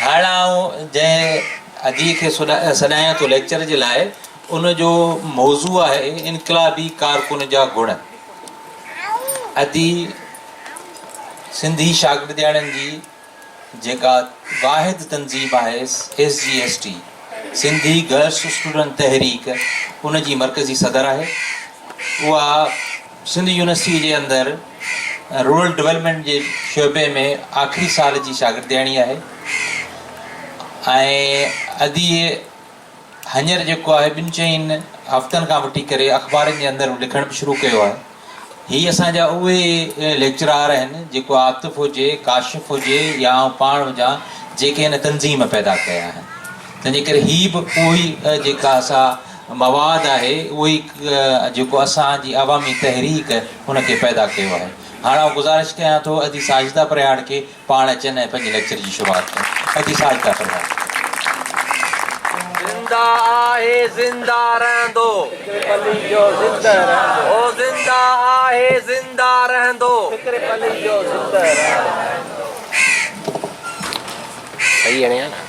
هاڻ آئون جنهن اديء کي سڏايان ٿو ليڪچر جي لاء ان جو موضوع آهي انقلابي ڪارڪن جا گڻ. ادي سنڌي شاگردياڻين جي جيڪا واحد تنظيم آهي S G S T, Sindhi girls student Tehreek, ان جي مرڪزي صدر آهي. اها سنڌ يونيورسٽي جي اندر رورل ڊولپمينٽ جي شعبي ۾ آخري سال جي شاگردياڻي آهي ۽ ادي هينئر جيڪو آهي ٻن چئن هفتن کان وٺي ڪري اخبارن جي اندر لکڻ به شروع ڪيو آهي. هي اسان جا اهي ليڪچرار آهن جيڪو عاطف هجي، ڪاشف هجي يا آئون پاڻ هجان جيڪي هن تنظيم پيدا ڪيا آهن. تنهنجي ڪري هي به اهو ئي جيڪا سا مواد آهي اهو ئي جيڪو اسان جي عوامي تحريڪ ان کي پيدا ڪيو آهي. هاڻ آئون گذارش ڪيان ٿو ادي ساجده پرهياڙ کي پاڻ اچن ۽ پنهنجي ليڪچر جي شروعات ڪن. ادي ساجده پرهياڙ. زنده آهي زنده رهندو. فڪر پليجو زنده رهندو. هو زنده آهي زنده رهندو. فڪر پليجو زنده رهندو. صحيح هڻي ها نه.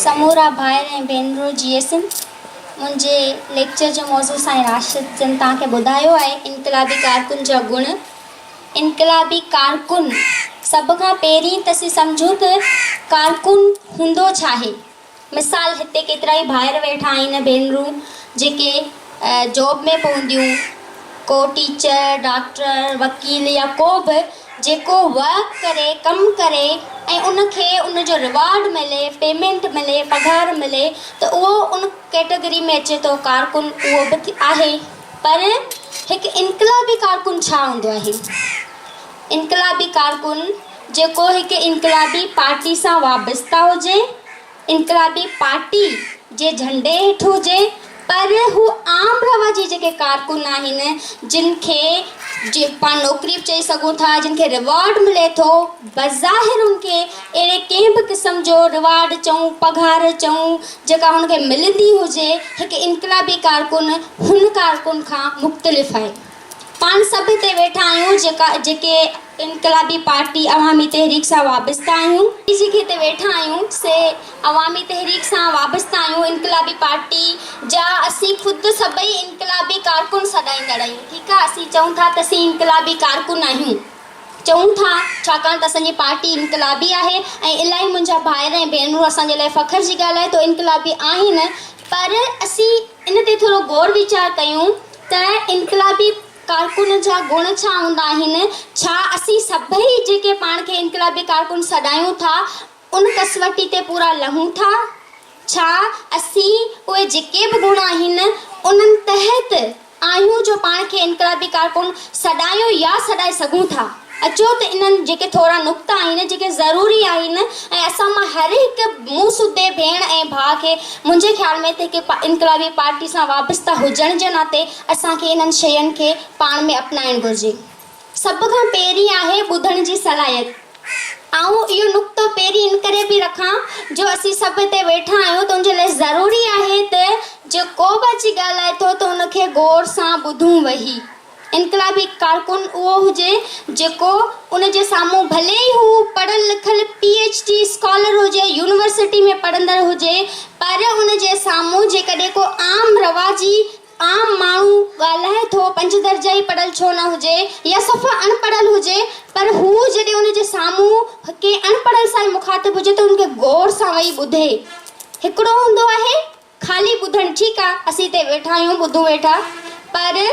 سمورا ڀائر ۽ ڀينرون جيئي سنڌ. منهنجي ليڪچر جو موضوع سائين راشد جن توهان کي ٻڌايو آهي انقلابي ڪارڪن جا گڻ. انقلابي ڪارڪن سڀ کان پهرين ته اسين سمجهون ته ڪارڪن هوندو ڇاهي؟ مثال هتي ڪيترائي ڀائر ويٺا آهن ڀينرون جيڪي جاب ۾ پونديون ڪو ٽيچر ڊاڪٽر وڪيل يا ڪو به جيڪو ورڪ ڪري ڪم ڪري ۽ ان کي ان جو ريوارڊ ملي پيمينٽ ملي پگهار ملي ته اهو ان ڪيٽيگري ۾ اچي ٿو ڪارڪن اهو به آهي پر هڪ انقلابي ڪارڪن ڇا هوندو آهي انقلابي ڪارڪن جيڪو هڪ انقلابي پارٽي سان وابسته هجي، انقلابي پارٽي جي جهنڊي هيٺ هجي، پر هو عام رواجي جيڪي ڪارڪن آهن، جن کي جي پاڻ نوڪري به چئي سگهون ٿا، جن کي ريوارڊ ملي ٿو، بظاهر ان کي اهڙي ڪنهن به قسم جو ريوارڊ چئون، پگهار چئون، جيڪا هن کي ملندي هجي، هڪ انقلابي ڪارڪن هن ڪارڪن کان مختلف آهي. پاڻ سڀ هتي ويٺا آهيون جيڪا جيڪي انقلابي پارٽي عوامي تحريڪ سان وابسته آهيون. جيڪي هتي ويٺا آهيون سي عوامي تحريڪ سان وابسته آهيون انقلابي پارٽي جا اسين خود سڀئي انقلابي ڪارڪن سڏائيندڙ آهيون ٺيڪ آهي اسين چئون ٿا ته اسين انقلابي ڪارڪن آهيون چئون ٿا ڇاڪاڻ ته اسان جي پارٽي انقلابي آهي ۽ الاهي منهنجا ڀائر ۽ ڀينرون اسان جي لاء فخر جي ڳالهه آهي ته انقلابي آهن پر اسين ان تي ٿورو غور ويچار ڪيون ته انقلابي ڪارڪن جا گڻ ڇا هوندا آهن؟ ڇا اسين سڀئي جيڪي پاڻ کي انقلابي ڪارڪن سڏايون ٿا، ان ڪسوٽي تي پورا لهون ٿا؟ ڇا اسين اهي جيڪي به گڻ آهن، انهن تحت آهيون جو پاڻ کي انقلابي ڪارڪن سڏايون يا سڏائي سگهون ٿا؟ اچو ته انهن جيڪي ٿورا نقطا آهن جيڪي ضروري آهن ۽ اسان مان هر هڪ مون سڌي ڀيڻ ۽ ڀاء کي منهنجي خيال ۾ ته هڪ انقلابي پارٽي سان وابسته هجڻ جي ناتي اسان کي انهن شين کي پاڻ ۾ اپنائڻ گهرجي. سڀ کان پهرين آهي ٻڌڻ جي صلاحيت. آئون اهو نقطو پهرين ان ڪري پئي رکان جو اسين سڀ هتي ويٺا آهيون ته ان جي لاء ضروري آهي ته جي ڪو به اچي ڳالهائي ٿو ته ان کي غور سان ٻڌون ويهي. انقلابي ڪارڪن اهو هجي جيڪو ان جي سامهون ڀلي ئي هو پڙهيل لکيل پي ايڇ ڊي اسڪالر هجي، يونيورسٽي ۾ پڙهندڙ هجي پر ان جي سامهون جيڪڏهن ڪو عام رواجي عام ماڻهو ڳالهائي ٿو پنج درجا ئي پڙهيل ڇو نه هجي يا صفا اڻ پڙهيل هجي پر هو جڏهن ان جي سامهون ڪنهن اڻ پڙهيل سان ئي مخاطب هجي ته ان کي غور سان ويهي ٻڌي. هڪڙو هوندو آهي. خالي ٻڌڻ ٺيڪ آ اسين هتي ويٺا آهيون ٻڌون ويٺا پر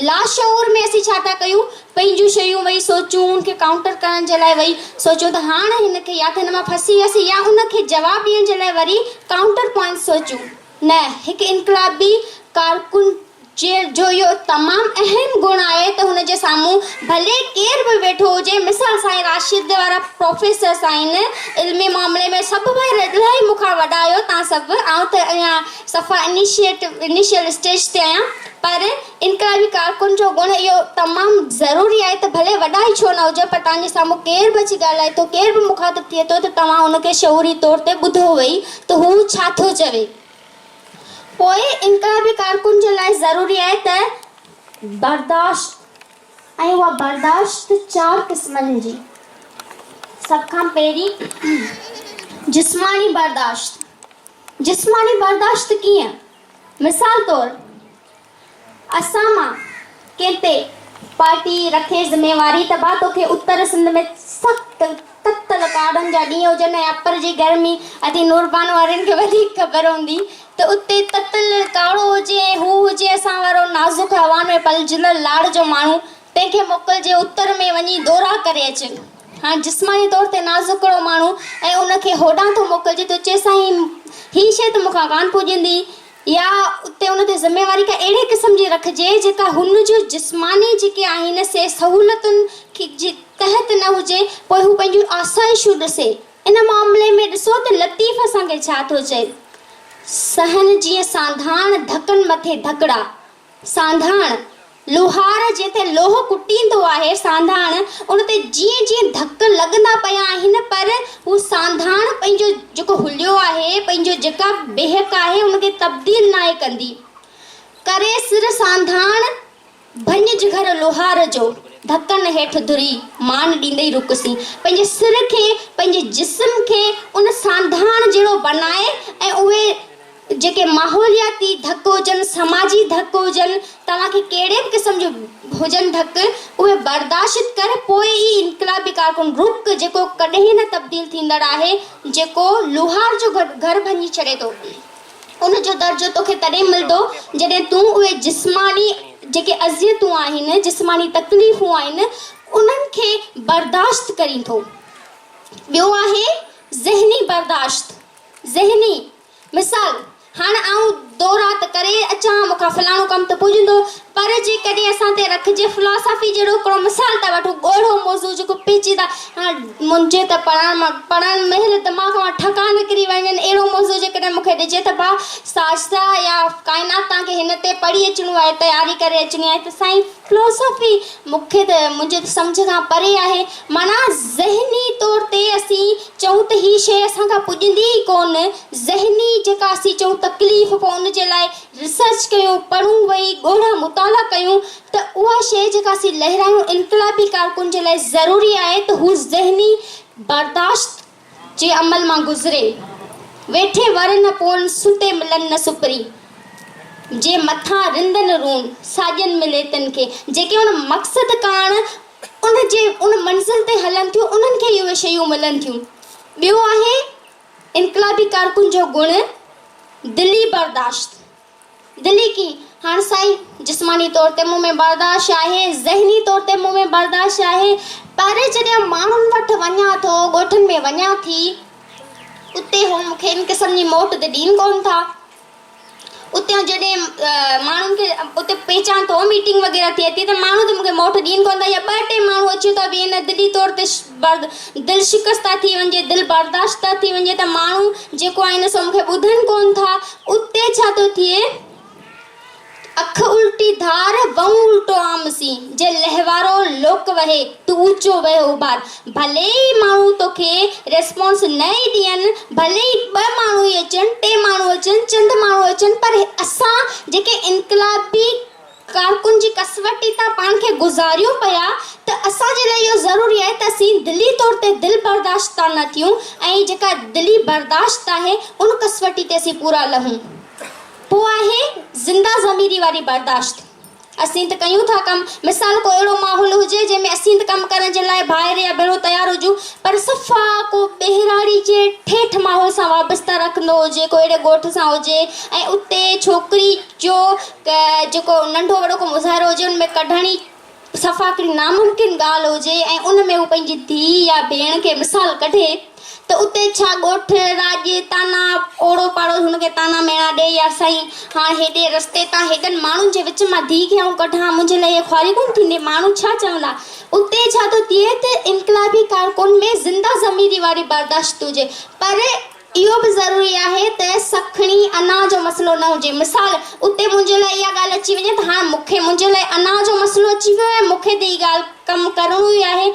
لاشعور ۾ اسين ڇا ٿا ڪيون پنهنجون شيون ويهي سوچون ان کي ڪائونٽر ڪرڻ جي لاء ويهي سوچون ته هاڻ هن کي يا ته هن مان ڦسي وياسين يا ان کي جواب ڏيڻ جي لاء وري ڪائونٽر پوائنٽ سوچون نه هڪ انقلابي ڪارڪن جي جو اهو تمام اهم گڻ آهي ته هن جي سامهون ڀلي ڪير به ويٺو هجي، مثال سائين راشد وارا پروفيسرس آهن، علمي معاملي ۾ سڀ ڀائر الاهي مون کان وڏا آهيو توهان سڀ، آئون ته اڃا صفا انيشيٽ انيشل اسٽيج تي آهيان، پر انقلابي ڪارڪن جو گڻ اهو تمام ضروري آهي ته ڀلي وڏا ئي ڇو نه هجو پر توهان جي سامهون ڪير به اچي ڳالهائي ٿو، ڪير به مخاطب ٿئي ٿو ته توهان ان کي شعوري طور تي ٻڌو ويهي ته هو ڇا ٿو چوي. پوء انقلابي ڪارڪن جي لاء ضروري آهي ته برداشت ۽ اها برداشت چار قسمن جي. سڀ کان پهرين جسماني برداشت. جسماني برداشت ڪيئن؟ مثال طور اسان مان ڪنهن تي پارٽي رکي ذميواري ته ڀا توکي اتر سنڌ ۾ سخت تتل ڪاڙهن جا ڏينهن هجن ۽ اپر جي گرمي ادي نوربانو وارن کي وڌيڪ خبر هوندي ته اتي تتل ڪاڙهو هجي ۽ هو هجي اسان وارو نازڪ هوائن ۾ پلجندڙ لاڙ جو ماڻهو تنهن کي موڪلجي اتر ۾ وڃي دورا ڪري اچ. هاڻ جسماني طور تي نازڪڙو ماڻهو ۽ ان کي هوڏانهن ٿو موڪلجي ته چئي سائين هي شيء ته مون کان ڪانه پڄندي يا اتي ان تي ذميواري ڪا اهڙي قسم جي رکجي جيڪا هن جو جسماني جيڪي آهن سي سهولتن کي جي تحت نه هجي پوء هو پنهنجون آسائشون ڏسي ان معاملي ۾ ڏسو ته لطيف اسان کي ڇا ٿو چئي سهن جيئن سانڌاڻ ڌڪن مٿي ڌڪڙا سانڌاڻ، لوهار جنهن تي لوهه ڪٽيندو آهي، سانڌاڻ، ان تي جيئن جيئن ڌڪ لڳندا پيا آهن پر هو سانڌاڻ پنهنجو جيڪو حليو آهي، پنهنجو جيڪا بيهڪ آهي ان کي تبديل ناهي ڪندي. ڪري سر سانڌاڻ، ڀڃ جگر لوهار جو، ڌڪن هيٺ ڌري، مان ڏيندئي رڪ سين. پنهنجي سر کي، پنهنجي جسم کي ان سانڌاڻ جهڙو بنائي ۽ اهي جيڪي ماحولياتي ڌڪ هجن، سماجي ڌڪ هجن، توهان کي ڪهڙي به قسم جو هجن ڌڪ، اهي برداشت ڪر، پوء ئي انقلابي ڪارڪن رڪ، جيڪو ڪڏهن نه تبديل ٿيندڙ آهي، جيڪو لوهار جو گهر ڀڃي ڇڏي ٿو، ان جو درجو توکي تڏهن ملندو، جڏهن تون اهي جسماني جيڪي اذيتون آهن، جسماني تڪليفون آهن، انهن کي برداشت ڪرين ٿو. ٻيو آهي ذهني برداشت، ذهني. مثال، هاڻ آئون دورا ته ڪري اچان، مون کان فلاڻو ڪم ته پڄندو، پر جيڪڏهن اسان تي رکجي فلاسافي جهڙو هڪڙو مثال ٿا وٺون، ڳوڙهو موضوع جيڪو پيچيده، هاڻ منهنجي ته پڙهڻ مان پڙهڻ مهل دماغ مان ٺڪا نڪري وڃن، اهڙو موضوع جيڪڏهن مون کي ڏجي ته ڀاء ساجده يا ڪائنات توهان کي هن تي پڙهي اچڻو آهي، تياري ڪري اچڻي آهي ته سائين فلاسافي مون کي ته منهنجي ته سمجهه کان پري آهي، معنيٰ ذهني طور تي اسين چئون ته هي شيء اسان کان پڄندي ئي ڪونه، ذهني جيڪا اسين چئون تڪليف پوء ان جي لاء ريسرچ ڪيون، پڙهون ويهي ڳوڙها مطالعا ڪيون ته اها شيء جيڪا اسين لهرايون انقلابي ڪارڪن جي لاء ضروري آهي ته هو ذهني برداشت جي عمل مان گذري. ويٺي ور نه پون، ستي ملن نه سپرين. جي مٿان رندن رون، ساڄن ملي تن کي. جيڪي ان مقصد ڪاڻ ان جي ان منزل تي هلن ٿيون، انهن کي ئي اهي شيون ملن ٿيون. ٻيو آهي انقلابي ڪارڪن جو گڻ دلي برداشت. دلي ڪي هاڻ سائين جسماني طور تي مون ۾ برداشت آهي، ذهني طور تي مون ۾ برداشت آهي، پر جڏهن ماڻهن وٽ وڃان ٿو، ڳوٺن ۾ وڃان ٿي، اتي هو مون کي ان قسم جي موٽ ته ڏين ڪونه ٿا. اتي جڏهن ماڻهن کي اتي پهچان ٿو، ميٽنگ وغيره ٿئي ٿي ته ماڻهو ته مون کي موٽ ڏين ڪونه ٿا يا ٻه ٽي ماڻهو اچيو ٿا ويهن، دلي طور تي دل شڪسته ٿي وڃجي، دل برداشته ٿي وڃجي ته ماڻهو جيڪو آهن سو مون کي ٻڌن ڪونه ٿا. اتي ڇا ٿو ٿئي؟ اک الٽي ڌار، وئون الٽو عام سين، جي لهوارو لوڪ وهي، تون اوچو وهه اڀار. ڀلي ئي ماڻهو توکي ريسپانس نه ئي ڏين، ڀلي ئي ٻه ماڻهو ئي اچن، ٽي ماڻهو اچن، چند ماڻهو اچن، پر اسان جيڪي انقلابي ڪارڪن جي ڪسوٽي تان پاڻ کي گذاريون پيا ته اسان جي لاء اهو ضروري آهي ته اسين دلي طور تي دل برداشته نه ٿيون ۽ جيڪا دلي برداشت آهي ان ڪسوٽي تي اسين پورا لهون. پوء آهي زنده ضميري واري برداشت. اسين ته ڪيون ٿا ڪم، مثال ڪو اهڙو ماحول هجي جنهن ۾ اسين ته ڪم ڪرڻ جي لاء ڀائر يا ڀيڻون تيار هجون پر صفا ڪو ٻهراڙي جي ٺيٺ ماحول سان وابسته رکندو هجي ڪو اهڙي ڳوٺ سان هجي ۽ اتي ڇوڪري جو جيڪو ننڍو وڏو ڪو مظاهرو هجي ان ۾ ڪڍڻ ئي صفا هڪڙي ناممڪن ڳالهه هجي ۽ ان ۾ هو پنهنجي ڌيء يا ڀيڻ کي مثال ڪڍي ته اتي ڇا ڳوٺ راڄ طعنا اوڙو پاڙو هن کي طعنا ميڻا ڏئي يار سائين هاڻ هيڏي رستي تان هيڏن ماڻهن جي وچ مان ڌيء کي آئون ڪڍان منهنجي لاء اها خواري ڪونه ٿيندي ماڻهو ڇا چوندا اتي ڇا ٿو ٿئي ته انقلابي ڪارڪن ۾ زنده ضميري واري برداشت هجي پر اهو به ضروري آهي ته سکڻي انا جو مسئلو نه هجي. مثال، اتي منهنجي لاء اها ڳالهه اچي وڃي ته هاڻ مون کي منهنجي لاء انا جو مسئلو اچي ويو آهي، مون کي ته هي ڳالهه ڪم ڪرڻو ئي آهي.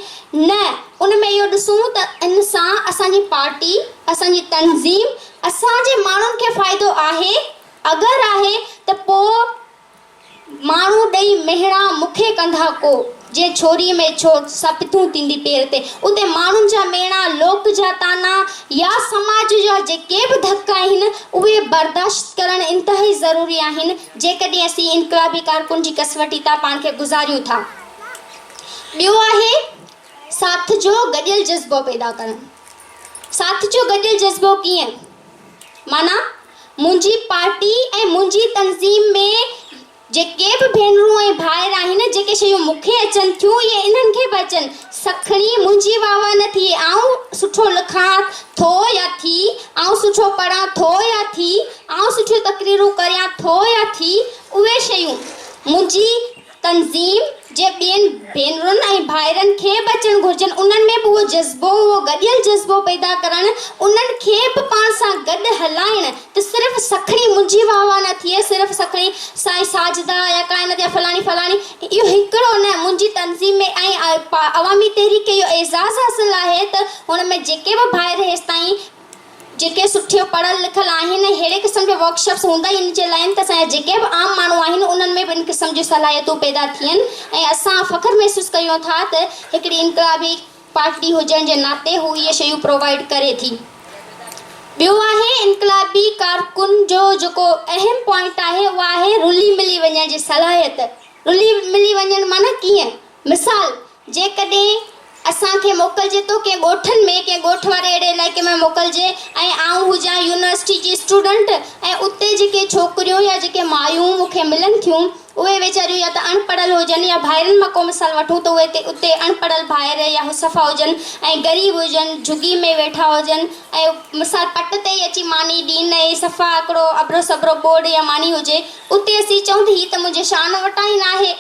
نه، ان ۾ اهو ڏسون ته ان سان اسان جي پارٽي، اسان جي تنظيم، اسان جي ماڻهن کي فائدو آهي. اگر آهي ته پوء ماڻهو ڏئي مهڻا مون کي ڪنڌا ڪو، جنهن ڇوريء ۾ ڇوت، سا پٿون ٿيندي پير تي. اتي ماڻهن جا ميڻا، لوڪ جا طعنا يا سماج جا جيڪي به ڌڪ آهن، اهي برداشت ڪرڻ انتهائي ضروري آهن، جيڪڏهن اسين انقلابي ڪارڪن جي ڪسوٽي تان پاڻ کي گذاريون ٿا. ٻيو آهي ساٿ جو گڏيل جذبو پيدا ڪرڻ. ساٿ جو گڏيل جذبو ڪيئن؟ معنيٰ منهنجي پارٽي ۽ منهنجي تنظيم ۾ جيڪي به ڀينرون ۽ ڀائر آهن، جيڪي شيون مون کي اچن ٿيون، اهي انهن کي به اچن. سکڻي منهنجي واهه واهه نه ٿئي. آئون سٺو لکان ٿو يا ٿي، آئون سٺو پڙهان ٿو يا ٿي، آئون سٺيون تقريرون ڪريان ٿو يا ٿي، اهي شيون منهنجي تنظيم جي ٻين ڀينرن ۽ ڀائرن کي به اچڻ گهرجن، انهن ۾ به اهو جذبو، اهو گڏيل جذبو پيدا ڪرڻ، انهن کي به پاڻ سان گڏ هلائڻ ته صرف سکڻي منهنجي واهه واهه نه ٿئي، صرف سکڻي سائين ساجده يا ڪائنات يا فلاڻي فلاڻي اهو هڪڙو نه، منهنجي تنظيم ۾ ۽ عوامي تحريڪ کي اهو اعزاز حاصل آهي ته هن ۾ جيڪي به ڀائر هيستائين جيڪي سٺيو پڙهيل لکيل آهن ۽ ههڙي قسم جا ورڪشاپس هوندا ئي ان جي لاء آهن ته اسان جا جيڪي به عام ماڻهو آهن انهن ۾ به ان قسم جون صلاحيتون پيدا ٿين ۽ اسان فخر محسوس ڪريون ٿا ته هڪڙي انقلابي پارٽي هجڻ جي ناتي هو اهي شيون پرووائيڊ ڪري ٿي. ٻيو آهي انقلابي ڪارڪن جو جيڪو اهم پوائنٽ آهي اها آهي رلي ملي وڃڻ جي صلاحيت. رلي ملي وڃڻ معنيٰ ڪيئن؟ مثال جيڪڏهن اسان کي موڪلجي ٿو ڪنهن ڳوٺن ۾ ڪنهن ڳوٺ واري اهڙي علائقي ۾ موڪلجي ۽ آئون هجان يونيورسٽي جي اسٽوڊنٽ ۽ اتي جيڪي ڇوڪريون يا جيڪي مايون مون کي ملن ٿيون اهي ويچاريون يا ته اڻ پڙهيل هجن يا ڀائرن مان ڪو مثال وٺون ته اهي اتي اڻ پڙهيل ڀائر يا صفا هجن ۽ غريب هجن جهڳي ۾ ويٺا هجن ۽ مثال پٽ تي ئي اچي ماني ڏين ۽ صفا هڪڙو اڀرو سڀرو ٻوڙ يا ماني هجي اتي اسين چئون ته هي ته منهنجي شان وٽان ئي ناهي.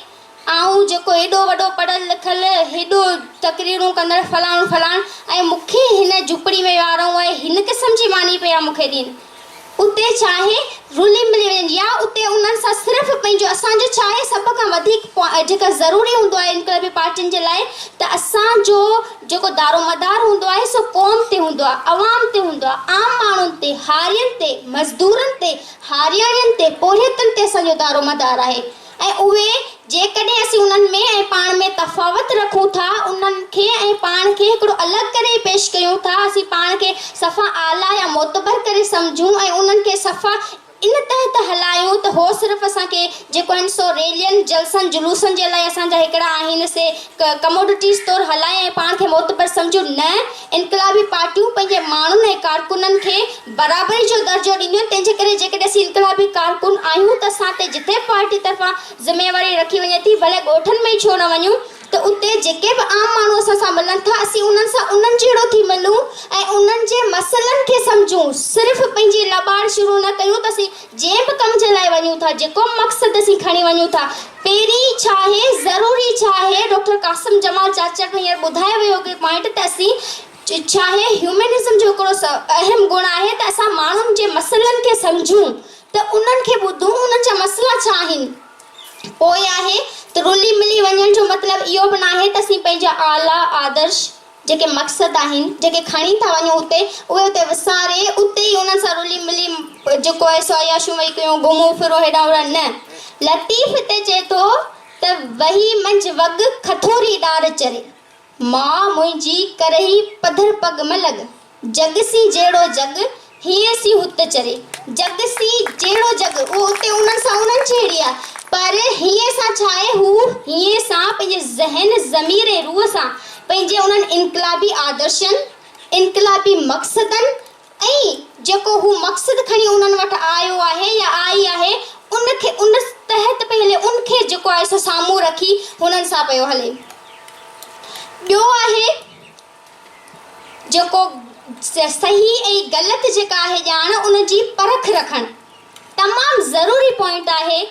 آئون جيڪو ايڏو وڏو پڙهيل لکيل، هيڏو تقريرون ڪندڙ فلاڻو فلاڻ ۽ مون کي هن جهوپڙي ۾ ويهاريو ۽ هن قسم جي ماني پيا مون کي ڏين. اتي ڇا آهي رلي ملي وڃن يا اتي انهن سان صرف پنهنجو اسان جو ڇا آهي سڀ کان وڌيڪ جيڪا ضروري هوندو آهي انقلابي پارٽين جي لاء ته اسان جو جيڪو دارومدار هوندو آهي سو قوم تي هوندو آهي عوام تي هوندو آهي عام ماڻهن تي هارين تي مزدورن تي هارياڻين تي پورهيتن تي اسان جو دارومدار آهي. ۽ اهي جيڪڏهن اسين انهن ۾ ۽ پاڻ ۾ تفاوت رکون ٿا، انهن کي ۽ پاڻ کي هڪڙو الڳ ڪري ئي پيش ڪيون ٿا، اسين پاڻ کي صفا اعليٰ يا معتبر ڪري سمجهون ۽ انهن کي صفا ان تحت هلايون ته هو صرف اسان کي جيڪو آهن سو ريلين، جلسن، جلوسن جي لاء اسان جا هڪڙا آهن سي ڪموڊٽيز طور هلائي ۽ پاڻ کي معتبر سمجهون نه انقلابي پارٽيون پنهنجي ماڻهن ۽ ڪارڪنن کي برابري جو درجو ڏينديون آهن، تنهن جي ڪري جيڪڏهن اسين انقلابي ڪارڪن آهيون ته اسان تي جتي به پارٽي طرفان ذميواري رکي وڃي ٿي، ڀلي ڳوٺن ۾ ئي ڇو نه وڃون ته اتي جيڪي به عام ماڻهو اسان سان ملن ٿا، اسين انهن سان انهن جهڙو ٿي ملون ۽ انهن جي مسئلن کي سمجهون، صرف پنهنجي لٻاڙ شروع نه ڪيون ته اسين جنهن به ڪم جي لاء وڃون ٿا، جيڪو به مقصد اسين کڻي وڃون ٿا، پهرين ڇا آهي، ضروري ڇا آهي، ڊاڪٽر قاسم جمال چاچڙ به هينئر ٻڌائي ويو هڪڙي پوائنٽ ته اسين ڇا آهي، هيومنزم جو هڪڙو اهم گڻ آهي ته اسان ماڻهن جي مسئلن کي سمجهون ته انهن کي ٻڌون انهن جا مسئلا ڇا آهن. پوء آهي ته رلي ملي وڃڻ جو مطلب اهو به ناهي ته اسين پنهنجا اعليٰ آدرش جيڪي مقصد آهن جيڪي کڻي ٿا وڃون اتي اهي اتي وساري اتي ئي انهن سان رلي ملي جيڪو آهي سو عياشيون ويهي ڪيون گهمون ڦرون هيڏانهن هوڏانهن نه لطيف هتي چئي ٿو ته وهي منجهه وڳ کٿوري ڏار چري. ماء منهنجي ڪرهي پڌر پڳ م لڳ. جڳ سين جهڙو جڳ، هينئين سين هت چري. جڳ سين جهڙو جڳ، اهو اتي انهن سان انهن جهڙي آهي، پر هينئين سان ڇا آهي، هو هينئين سان پنهنجي ذهن، ضمير ۽ روح سان پنهنجي انهن انقلابي آدرشن، انقلابي مقصدن ۽ جيڪو هو مقصد کڻي انهن وٽ آيو آهي يا آئي آهي، ان کي ان تحت پئي هلي، ان کي جيڪو آهي سو سامهون رکي هنن سان پيو هلي. ٻيو آهي جيڪو صحيح ۽ غلط جيڪا آهي ڄاڻ ان جي پرک رکڻ تمام ضروري پوائنٽ آهي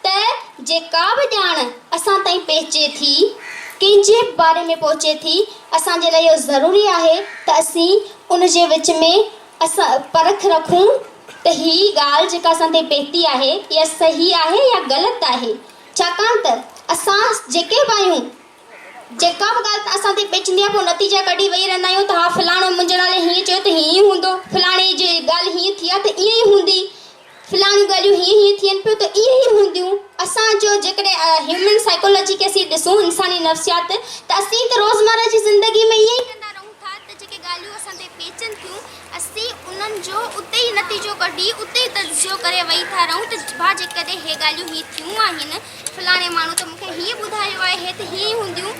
ته جيڪا به ڄاڻ اسان تائين پهچي ٿي، ڪنهن جي به باري ۾ پهچي ٿي، اسان جي لاء اهو ضروري آهي ته اسين ان جي وچ ۾ اسان پرک رکون ته هي ڳالهه جيڪا اسان تائين پهتي آهي اها صحيح آهي يا غلط آهي، ڇاڪاڻ ته اسان جيڪي به آهيون، جيڪا به ڳالهه اسان تائين پهچندي آهي پوء نتيجا ڪڍي ويهي رهندا آهيون ته ها فلاڻو منهنجي نالي هيئن چيو ته هيئن ئي هوندو، فلاڻي جي ڳالهه هيئن ٿي آهي ته ائين ئي هوندي. فلاڻيون ڳالهيون هيئن هيئن ٿين پيون ته ائين ئي هونديون. اسان جو جيڪڏهن هيومن سائيڪالاجي کي اسين ڏسون، انساني نفسيات، ته اسين ته روزمره جي زندگي ۾ ائين ئي ڪندا رهون ٿا ته جيڪي ڳالهيون اسان تي پيچن ٿيون، اسين انهن جو اتي ئي نتيجو ڪڍي، اتي ئي تجزيو ڪري ويهي ٿا رهون ته ڀا جيڪڏهن هي ڳالهيون هيئن ٿيون آهن، فلاڻي ماڻهو ته مون کي هيئن ٻڌايو آهي، هي ته هيئن ئي هونديون.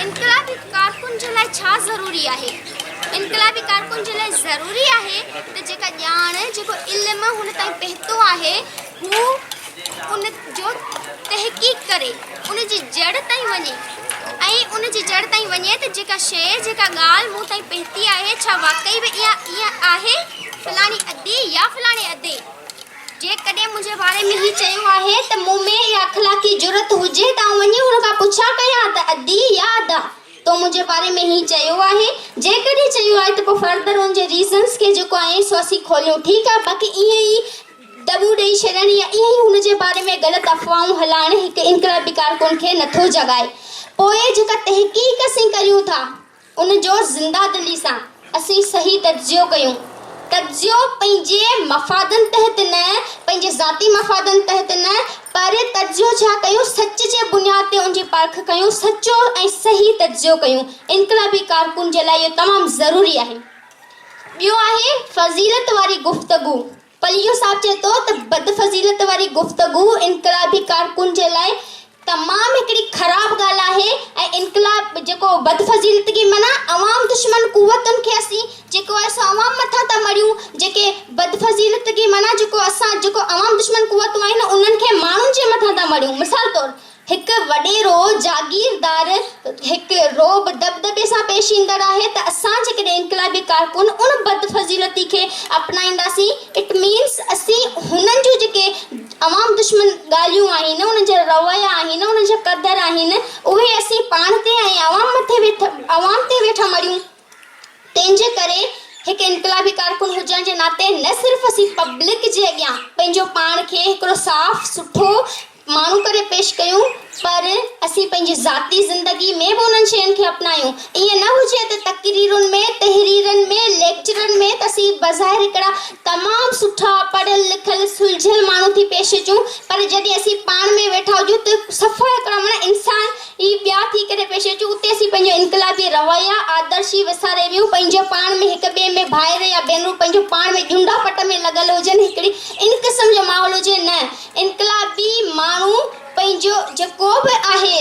انقلابي ڪارڪن جي لاء ڇا ضروري آهي؟ انقلابي ڪارڪن جي لاء ضروري آهي ته جيڪا ڄاڻ، جيڪو علم هن تائين پهتو آهي، هو ان جو تحقيق ڪري، ان جي جڙ تائين وڃي ۽ ان جي جڙ تائين وڃي ته جيڪا شيء، جيڪا ڳالهه مون تائين پهتي آهي، ڇا واقعي به اها ائين آهي؟ فلاڻي ادي يا فلاڻي ادي! جيڪڏهن منهنجي باري ۾ هي چيو آهي ته مون ۾ اها اخلاقي جرئت هجي ته آئون وڃي هن کان پڇا ڪيان ته ادي يا ادا! تو منهنجي باري ۾ هي چيو آهي؟ جيڪڏهن چيو آهي ته پوء فرڌر ان جي ريزنس کي جيڪو آهي سو اسين کوليون ٺيڪ آهي باقي ائين ئي دٻون ڏئي ڇڏڻ يا ائين ئي هن جي باري ۾ غلط افواهون هلائڻ هڪ انقلابي ڪارڪن کي نٿو جڳائي. پوء جيڪا تحقيق اسين ڪريون ٿا ان جو زنده دلي سان اسين صحيح تجزيو ڪيون. تجزيو پنهنجي مفادن تحت نه، پنهنجي ذاتي مفادن تحت نه، پر تجزيو ڇا ڪيون سچ جي بنياد تي ان جي پرک ڪيون، سچو ۽ صحيح تجزيو ڪيون. انقلابي ڪارڪن جي لاء اهو تمام ضروري آهي. ٻيو آهي فضيلت واري گفتگو. پليجو صاحب چئي ٿو ته بدفضيلت واري گفتگو انقلابي ڪارڪن جي لاء تمام هڪڙي خراب ڳالهه آهي ۽ انقلاب جيڪو بدفضيلتگي معنيٰ عوام دشمن قوتن کي اسين جيڪو آهي سو عوام مٿان ٿا مڙهيون جيڪي بدفضيلتگي معنيٰ جيڪو اسان جيڪو عوام دشمن قوتون آهن انهن کي ماڻهن جي مٿان ٿا مڙهيون مثال طور هڪ وڏيرو جاگيردار هڪ رعب دٻدٻي سان پيش ايندڙ آهي ته اسان جيڪڏهن انقلابي ڪارڪن ان بدفضيلتي کي اپنائينداسين it means اسين هنن جون جيڪي عوام دشمن ڳالهيون آهن انهن جا رويا آهن انهن جا قدر آهن اهي اسين پاڻ تي ۽ عوام مٿي ويٺ عوام تي ويٺا مڙهيون تنهن جي ڪري هڪ انقلابي ڪارڪن هجڻ جي ناتي نه صرف اسين پبلڪ جي اڳيان پنهنجو پاڻ کي هڪڙو صاف سٺو ماڻهو ڪري پيش ڪيون پر اسين پنهنجي ذاتي زندگي ۾ به انهن شين کي اپنايون. ائين نه هجي ته تقريرن ۾، تحريرن ۾، ليڪچرن ۾ ته اسين بظاهر هڪڙا تمام سٺا، پڙهيل لکيل، سلجهيل ماڻهو ٿي پيش اچون پر جڏهن اسين پاڻ ۾ ويٺا هجون ته صفا هڪڙا معنيٰ انسان ئي ٻيا ٿي ڪري پيش اچون. اتي اسين پنهنجو انقلابي رويا، آدرشي وساري ويهون، پنهنجو پاڻ ۾ هڪ ٻئي ۾ ڀائر يا ڀينرون پنهنجو پاڻ ۾ ڄنڊا پٽ ۾ لڳل هجن، هڪڙي ان قسم جو ماحول هجي نه. انقلابي ماڻهو پنهنجو جيڪو به آهي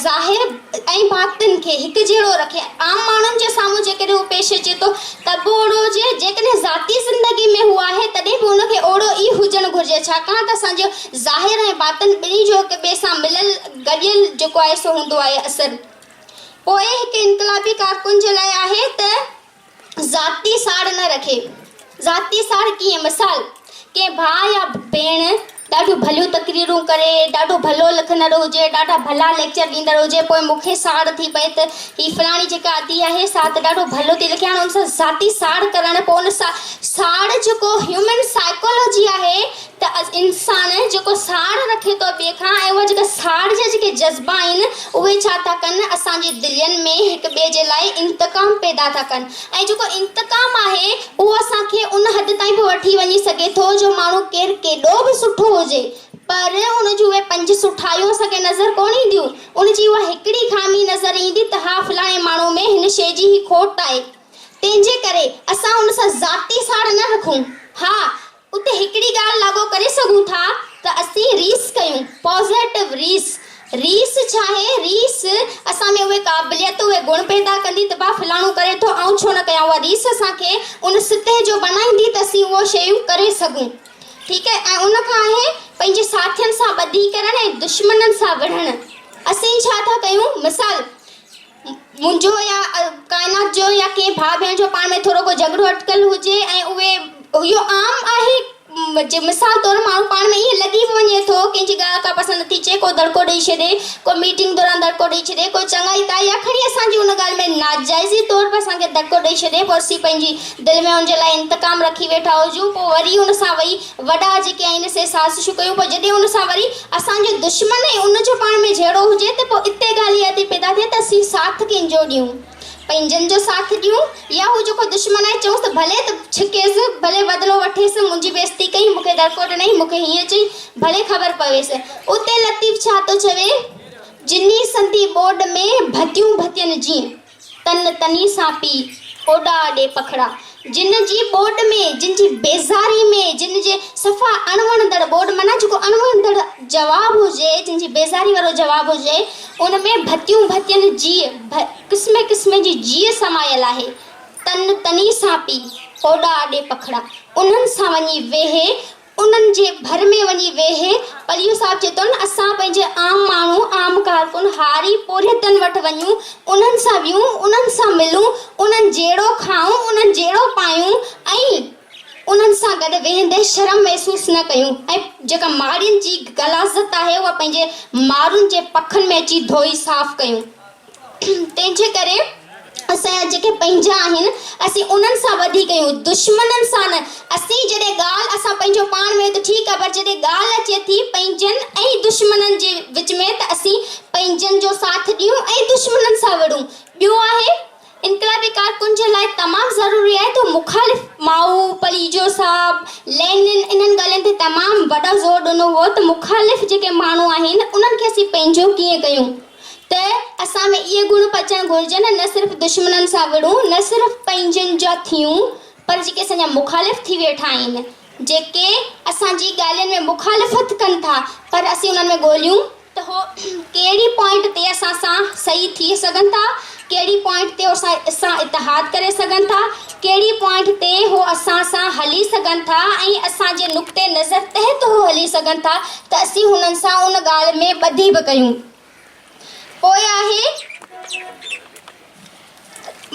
ظاهر ۽ باطن کي هڪ جهڙو رکي. عام ماڻهن جي سامهون جيڪڏهن هو پيش اچي ٿو ته به اوڙو هجي، جيڪڏهن ذاتي زندگي ۾ هو آهي تڏهن به ان کي اوڙو ئي هجڻ گهرجي، ڇاڪاڻ ته اسان جو ظاهر ۽ باطن ٻنهي جو هڪ ٻئي سان مليل گڏيل جيڪو آهي سو هوندو آهي اثر. پوء هڪ انقلابي ڪارڪن جي لاء آهي ته. ذاتي ساڙ نه رکي. ذاتي ساڙ ڪيئن؟ مثال، ڪنهن ڀاء يا ڀيڻ ڏاڍيون ڀليون تقريرون ڪري، ڏاڍو ڀلو لکندڙ هجي، ڏاڍا ڀلا ليڪچر ڏيندڙ هجي، پوء مون کي ساڙ ٿي پئي ته هي فلاڻي جيڪا ادي آهي سا ته ڏاڍو ڀلو ٿي لکي، هاڻي ان سان ذاتي ساڙ ڪرڻ، پوء ان ساڙ جيڪو هيومن سائيڪالاجي آهي ته انسان جيڪو ساڙ رکي ٿو ٻئي کان ۽ اها جيڪا ساڙ جا جيڪي جذبا آهن اهي ڇا ٿا ڪن اسان جي دلين ۾ هڪ ٻئي جي لاء انتقام پيدا ٿا ڪن ۽ جيڪو انتقام آهي اهو اسان کي ان حد تائين به وٺي وڃي سگهي ٿو جو ماڻهو ڪير ڪيڏو به سٺو هجي پر ان جون اهي پنج سٺايون اسان کي نظر ڪونه اينديون ان جي اها هڪڙي خامي نظر ايندي ته ها فلاڻي ماڻهو ۾ هن شيء جي هي کوٽ آهي تنهن جي ڪري اسان ان سان ذاتي ساڙ نه رکون ها اتي هڪڙي ڳالهه لاڳو ڪري سگهون ٿا ته اسين ريس ڪيون، Positive ريس. ريس ڇا آهي؟ ريس اسان ۾ اهي قابليت، اهي گڻ پيدا ڪندي ته ڀا فلاڻو ڪري ٿو آئون ڇو نه ڪيان. اها ريس اسان کي ان سطح جو بنائيندي ته اسين اهو شيون ڪري سگهون. ٺيڪ آهي ۽ ان کان آهي پنهنجي ساٿين سان ٻڌي ڪرڻ ۽ دشمنن سان وڙهڻ. اسين ڇا ٿا ڪيون؟ مثال. منهنجو يا ڪائنات جو يا ڪنهن ڀاء ڀيڻ جو پاڻ ۾ ٿورو ڪو جهڳڙو اٽڪل هجي ۽ اهي اهو عام آهي جي مثال طور ماڻهو پاڻ ۾ ائين لڳي به وڃي ٿو ڪنهن جي ڳالهه ڪا پسند نٿي اچي ڪو دڙڪو ڏئي ڇڏي ڪو ميٽنگ دوران دڙڪو ڏئي ڇڏي ڪو چڱائي تا يا کڻي اسان جي ان ڳالهه ۾ ناجائزي طور به اسان کي دڙڪو ڏئي ڇڏي پوء اسين پنهنجي دل ۾ ان جي لاء انتقام رکي ويٺا هجون پوء وري ان سان وئي وڏا جيڪي آهن سي سازشون ڪيون پوء جڏهن ان سان وري اسان جو دشمن ۽ ان جو پاڻ ۾ جهيڙو هجي ته پوء اتي ڳالهه اها ٿي پيدا ٿئي ته اسين ساٿ ڪنهن جو ڏيون؟ پنهنجن جو ساٿ ڏيون يا هو جيڪو دشمن آهي چئونس ته ڀلي ته ڇڪيس، ڀلي بدلو وٺيس، منهنجي بيعزتي ڪئي، مون کي دڙڪو ڏنائين، مون کي هيئن چئي، ڀلي خبر پويس. اتي لطيف ڇا ٿو چوي، جني سندي ٻوڏ ۾ ڀتيون ڀتين جيئن، تن تني سان پي، اوڏا ڏي پکڙا. جن جي ٻوڏ ۾ جن جي بيزاري ۾ جن جي صفا اڻوڻندڙ ٻوڏ معنيٰ جيڪو اڻوڻندڙ جواب هجي جن جي بيزاري وارو جواب هجي ان ۾ ڀتيون ڀتين جيء قسمين قسمين جي جيء سمايل آهي تن تني سان پي اوڏا اڏي پکڙا انهن سان وڃي ويهي انهن جي ڀر ۾ وڃي ويهي پليو صاحب چئي ٿو نه اسان پنهنجي عام ماڻهو، عام ڪارڪن، هاري، پورهيتن وٽ وڃون، انهن سان ويهون، انهن سان ملون، انهن جهڙو کائون، انهن جهڙو پايون ۽ انهن سان گڏ ويهندي شرم محسوس نه ڪيون ۽ جيڪا ماڙين جي غلاظت آهي اها پنهنجي مارون جي پکن ۾ اچي ڌوئي صاف ڪيون. تنهن جي ڪري اسان جا جيڪي پنهنجا آهن اسين انهن سان وڌي ڪيون دشمنن سان نه. اسين جڏهن ڳالهه اسان پنهنجو پاڻ ۾ ته ٺيڪ آهي پر جڏهن ڳالهه اچي ٿي پنهنجن ۽ دشمنن جي وچ ۾ ته اسين پنهنجن جو ساٿ ڏيون ۽ دشمنن سان وڙهون. ٻيو آهي انقلابي ڪارڪن جي لاء تمام ضروري آهي ته مخالف مائو، پليجو صاحب، لينن انهن ڳالهين تي تمام وڏو زور ڏنو هو ته مخالف جيڪي ماڻهو آهن انهن کي اسين پنهنجو ڪيئن ڪيون. ته اسان ۾ اهي گڻ به اچڻ گهرجن، نه صرف دشمنن سان وڙهون، نه صرف پنهنجن جا ٿيون، پر جيڪي اسان جا مخالف ٿي ويٺا آهن، جيڪي اسان جي ڳالهين ۾ مخالفت ڪن ٿا، پر اسين انهن ۾ ڳوليون ته هو ڪهڙي پوائنٽ تي اسان سان صحيح ٿي سگهن ٿا، ڪهڙي پوائنٽ تي اسان سان اتحاد ڪري سگهن ٿا، ڪهڙي پوائنٽ تي هو اسان سان هلي سگهن ٿا ۽ اسان جي نقطي نظر تحت هو هلي سگهن ٿا ته اسين هنن سان ان ڳالهه ۾ ٻڌي به ڪيون. پوء آهي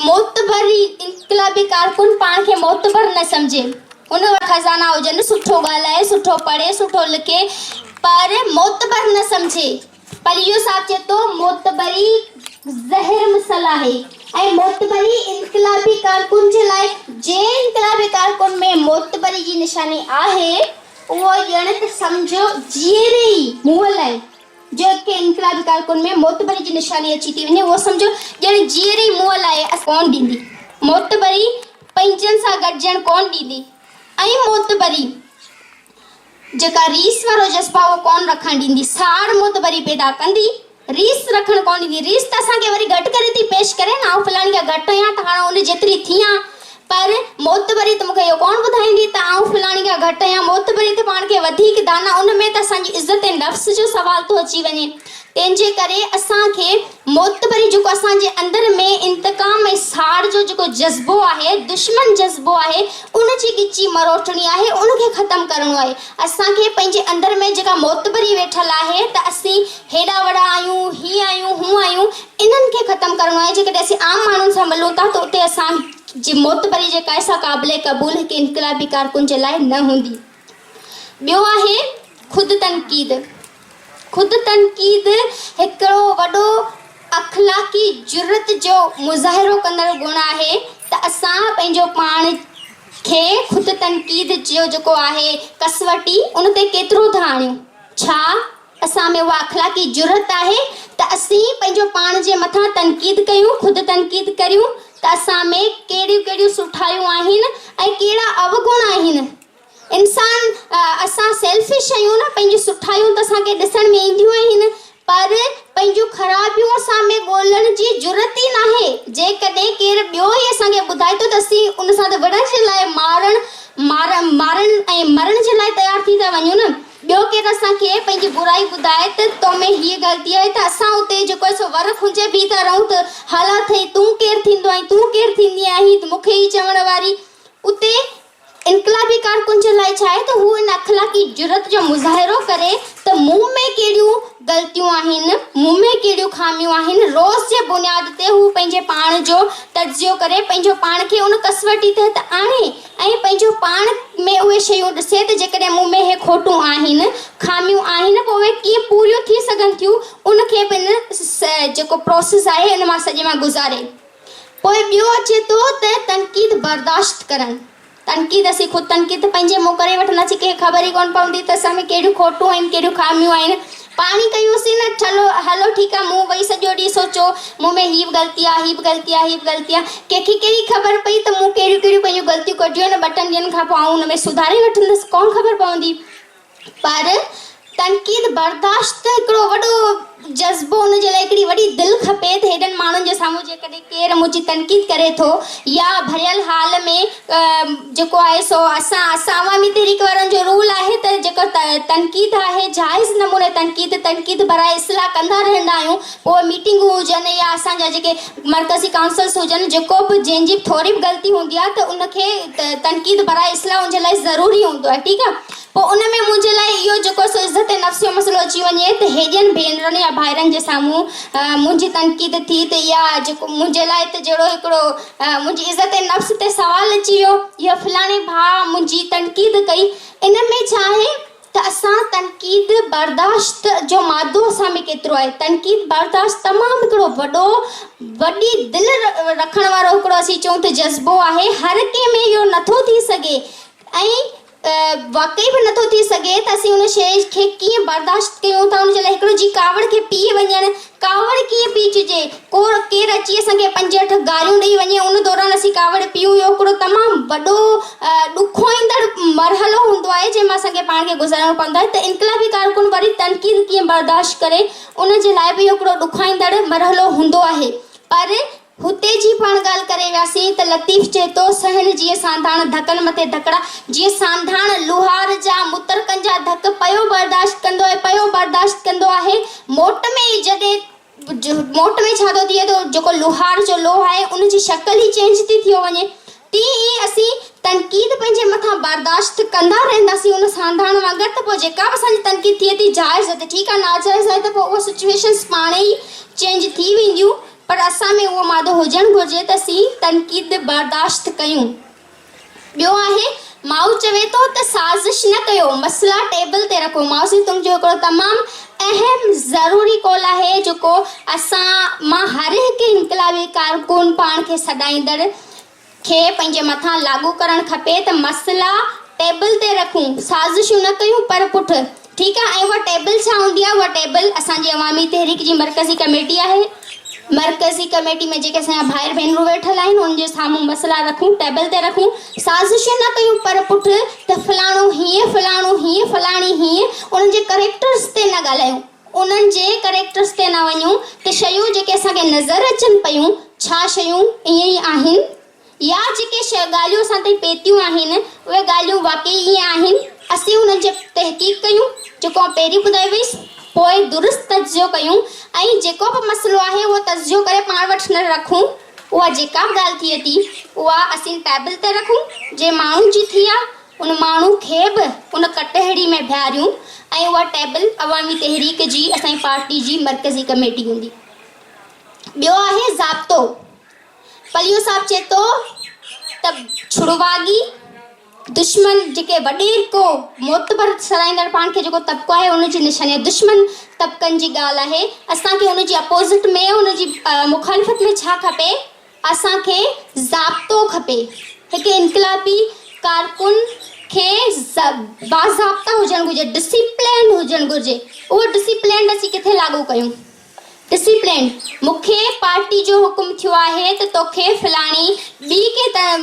معتبر انقلابي ڪارڪن پاڻ کي معتبر نه سمجهي. هن وٽ خزانا هجن، سٺو ڳالهائي، سٺو پڙهي، سٺو لکي پر معتبر نه سمجهي. پليجو صاحب چئي ٿو معتبري زهر مثل آهي ۽ معتبري انقلابي ڪارڪن جي لاء جنهن انقلابي ڪارڪن ۾ معتبري جي نشاني آهي اهو ڄڻ ته سمجهو جيئري ئي مئل آهي. جيڪي انقلابي ڪارڪن ۾ معتبري جي نشاني اچي ٿي وڃي اهو سمجهو ڄڻ جيئري ئي مئل آهي. ڪونه ڏيندي. معتبري پنهنجن سان گڏجڻ ڪونه ڏيندي ۽ معتبري جيڪا ريس وارو جذبو آهي اهو ڪونه رکڻ ڏيندي. ساڙ معتبري پيدا ڪندي، ريس رکڻ ڪونه ڏيندي. ريس ته اسان کي وري گهٽ ڪري ٿي پيش ڪري نه آئون فلاڻي کان گهٽ آهيان ته هاڻ ان جيتري ٿيان. پر معتبري ته مون کي اهو ڪونه ٻڌائيندي ته آئون فلاڻي کان گهٽ آهيان. معتبري ته پاڻ کي وڌيڪ دانا ان ۾ ته اسان جي عزت نفس جو سوال ٿو اچي وڃي. تنهن جي ڪري اسان کي معتبري جيڪو اسان جي اندر ۾ انتقام ۽ ساڙ جو جيڪو جذبو آهي، دشمن جذبو آهي، ان جي ڳچي مروٽڻي آهي، ان کي ختم ڪرڻو آهي. اسان کي پنهنجي اندر ۾ جيڪا معتبري ويٺل آهي ته اسين هيڏا وڏا آهيون، هيئن آهيون، هونئن آهيون، انهن کي ختم ڪرڻو آهي، جيڪڏهن اسين عام ماڻهن سان ملون ٿا ته اتي اسان جي معتبري جيڪا آهي سا قابل قبول هڪ انقلابي ڪارڪن جي لاء نه هوندي. ٻيو آهي خود تنقيد. خود تنقيد هڪڙو وڏو اخلاقي جرئت جو مظاهرو ڪندڙ گڻ آهي ته اسان پنهنجو پاڻ کي خود تنقيد جو جيڪو آهي ڪسوٽي ان تي ڪيترو ٿا آڻيون؟ ڇا اسان ۾ اها اخلاقي جرئت آهي ته اسين پنهنجو پاڻ جي مٿان تنقيد ڪيون، خود تنقيد ڪريون ته اسان ۾ ڪهڙيون ڪهڙيون سٺايون آهن ۽ ڪهڙا اوگڻ آهن. انسان اسان سيلفش آهيون نه، پنهنجون سٺايون ته اسان کي ڏسڻ ۾ اينديون آهن پر پنهنجون خرابيون اسان ۾ ڳولڻ جي جرئت ئي ناهي. جيڪڏهن ڪير ٻيو ئي اسان کي ٻڌائي ٿو ته اسين ان سان ته وڙهڻ جي لاء مارڻ مارڻ ۽ مرڻ جي لاء تيار ٿي ٿا وڃون نه. ٻيو ڪير اسان کي پنهنجي برائي ٻڌائي ته تو ۾ هيء غلطي آهي ته اسان اتي جيڪو آهي سو ور کنجي بيهي ٿا رهون ته هالا ٿئي تون ڪير ٿيندو آهين تون ڪير ٿيندي آهين ته مون کي ئي چوڻ واري اتي انقلابي ڪارڪن جي لاء ڇا آهي ته هو ان اخلاقي جرئت جو مظاهرو ڪري ته مون ۾ ڪهڙيون غلطيون آهن مون ۾ ڪهڙيون خاميون آهن روز جي بنياد تي هو پنهنجي پاڻ جو تجزيو ڪري پنهنجو پاڻ کي ان ڪسوٽي تحت آڻي ۽ پنهنجو پاڻ ۾ اهي شيون ڏسي ته جيڪڏهن مون ۾ اهي کوٽون آهن، خاميون آهن، پوء اهي ڪيئن پوريون ٿي سگهن ٿيون، ان کي به ان جيڪو پروسيس آهي ان مان سڄي مان گذاري. پوء ٻيو اچي ٿو ته تنقيد برداشت ڪرڻ. تنقيد اسين خود تنقيد ته پنهنجي منهن ڪري وٺنداسين، ڪنهن کي خبر ئي ڪونه پوندي ته اسان ۾ ڪهڙيون کوٽون آهن، ڪهڙيون خاميون آهن. پاڻ ئي ڪيوسين نه چلو هلو ٺيڪ آ مون وئي سڄو ڏينهن سوچيو مون ۾ هي به غلطي آ هي به غلطي آ هي به غلطي آ ڪنهن کي ڪهڙي خبر پئي ته مون ڪهڙيون ڪهڙيون پنهنجون غلطيون ڪڍيون آهن ٻه ٽن ڏينهن کان پوء آئون ان ۾ سڌاري وٺندس ڪونه خبر پوندي پر تنقيد برداشت ته هڪڙو وڏو جذبو ان جي لاء هڪڙي وڏي دل کپي ته هيڏن ماڻهن جي سامهون جيڪڏهن ڪير منهنجي تنقيد ڪري ٿو يا ڀريل هال ۾ جيڪو آهي سو اسان اسان عوامي تحريڪ وارن جو رول آهي ته جيڪو تنقيد آهي جائز نموني تنقيد تنقيد براء اصلاح ڪندا رهندا آهيون پوء ميٽنگون هجن يا اسان جا جيڪي مرڪزي ڪائونسلز هجن جيڪو به جنهن جي ٿوري به غلطي هوندي آهي ته ان کي تنقيد براء اصلاح ان جي لاء ضروري هوندو آهي ٺيڪ آهي پوء ان ۾ منهنجي لاء اهو جيڪو سو عزت نفس جو مسئلو اچي وڃي ته هيڏين ڀينرن يا ڀائرن جي سامهون منهنجي تنقيد ٿي ته اها جيڪو منهنجي لاء ته جهڙو هڪڙو منهنجي عزت نفس تي سوال اچي ويو يا فلاڻي ڀاء منهنجي تنقيد ڪئي. ان ۾ ڇا آهي ته اسان تنقيد برداشت جو مادو اسان ۾ ڪيترو آهي. تنقيد برداشت تمام هڪڙو وڏو وڏي دل رکڻ وارو هڪڙو اسين چئون ته جذبو آهي. هر ڪنهن ۾ اهو نٿو ٿي سگهي ۽ واقعي به نٿو ٿي سگهي ته اسين ان شيء کي ڪيئن برداشت ڪيون ٿا ان جي لاء هڪڙو جي ڪاوڙ کي پي وڃڻ ڪاوڙ ڪيئن پيچجي ڪو ڪير اچي اسان کي پنج اٺ گاريون ڏئي وڃي ان دوران اسين ڪاوڙ پيون اهو هڪڙو تمام وڏو ڏکوئيندڙ مرحلو هوندو آهي جنهن مان اسان کي پاڻ کي گذارڻو پوندو آهي ته انقلابي ڪارڪن وري تنقيد ڪيئن برداشت ڪري ان جي لاء به اهو هڪڙو ڏکوئيندڙ مرحلو هوندو آهي پر هتي جي پاڻ ڳالهه ڪري وياسين ته لطيف چئي ٿو، سهن جيئن سانڌاڻ ڌڪن مٿي ڌڪڙا، جيئن سانڌاڻ لوهار جا مترڪن جا ڌڪ پيو برداشت ڪندو ۽ پيو برداشت ڪندو آهي، موٽ ۾ ئي جڏهن موٽ ۾ ڇا ٿو ٿئي ته جيڪو لوهار جو لوهه آهي ان جي شڪل ئي چينج ٿي ٿيو وڃي. تيئن ئي اسين تنقيد پنهنجي مٿان برداشت ڪندا رهنداسين ان سانڌاڻ وانگر ته پوء جيڪا به اسان جي تنقيد ٿئي ٿي جائز آهي ته ٺيڪ آهي ناجائز آهي ته پوء اهي سچويشنس پاڻ ئي چينج ٿي وينديون پر اسان ۾ اهو مادو هجڻ گهرجي ته اسين تنقيد برداشت ڪيون. ٻيو آهي مائو چوي ٿو ته سازش نه ڪيو، مسئلا ٽيبل تي رکو. مائو سي تنگ جو هڪڙو تمام اهم ضروري قول آهي جيڪو اسان مان هر هڪ انقلابي ڪارڪن پاڻ کي سڏائيندڙ کي پنهنجي مٿان لاڳو ڪرڻ کپي ته مسئلا ٽيبل تي رکون، سازشون نه ڪيون پر پٺ ٺيڪ آ ۽ اها ٽيبل ڇا هوندي آ اها ٽيبل اسان جي عوامي تحريڪ جي مرڪزي ڪميٽي آهي مرڪزي ڪميٽي ۾ جيڪي اسان جا ڀائر ڀينرون ويٺل آهن انهن جي سامهون مسئلا رکون ٽيبل تي رکون سازشون نه ڪيون پر پٺ ته فلاڻو هيئن فلاڻو هيئن فلاڻي هيئن انهن جي ڪريڪٽرز تي نه ڳالهايون. انهن جي ڪريڪٽرز تي نه وڃون ته شيون جيڪي اسان کي نظر اچن پيون ڇا شيون ائين ئي آهن يا جيڪي ڳالهيون اسان تائين پهتيون آهن اهي ڳالهيون واقعي ائين آهن اسين انهن جي تحقيق ڪيون جيڪو آئون پهرين ٻڌائي ويس پوء درست تجزيو ڪيون ۽ جيڪو به مسئلو آهي اهو تجزيو ڪري پاڻ وٽ نه رکون اها جيڪا به ڳالهه ٿئي ٿي اها اسين ٽيبل تي رکون جنهن ماڻهو جي ٿي آهي ان ماڻهو کي به ان ڪٽهڙي ۾ بيهاريون ۽ اها ٽيبل عوامي تحريڪ جي اسان جي پارٽي جي مرڪزي ڪميٽي هوندي. ٻيو آهي ضابطو. پليو صاحب چئي ٿو ته ڇڙواڳي دشمن جيڪي وڏيرڪو معتبر سڏائيندڙ پاڻ کي جيڪو طبقو آهي ان جي نشاني آهي دشمن طبقن جي ڳالهه آهي اسان کي ان جي اپوزٽ ۾ ان جي مخالفت ۾ ڇا کپي اسان کي ضابطو کپي. هڪ انقلابي ڪارڪن کي باضابطا هجڻ گهرجي، ڊسيپلينڊ هجڻ گهرجي. اهو ڊسيپلينڊ اسين ڪٿي لاڳو ڪيون؟ ڊسيپلينڊ، مون کي پارٽي جو حڪم ٿيو آهي ته توکي فلاڻي ٻي ڪنهن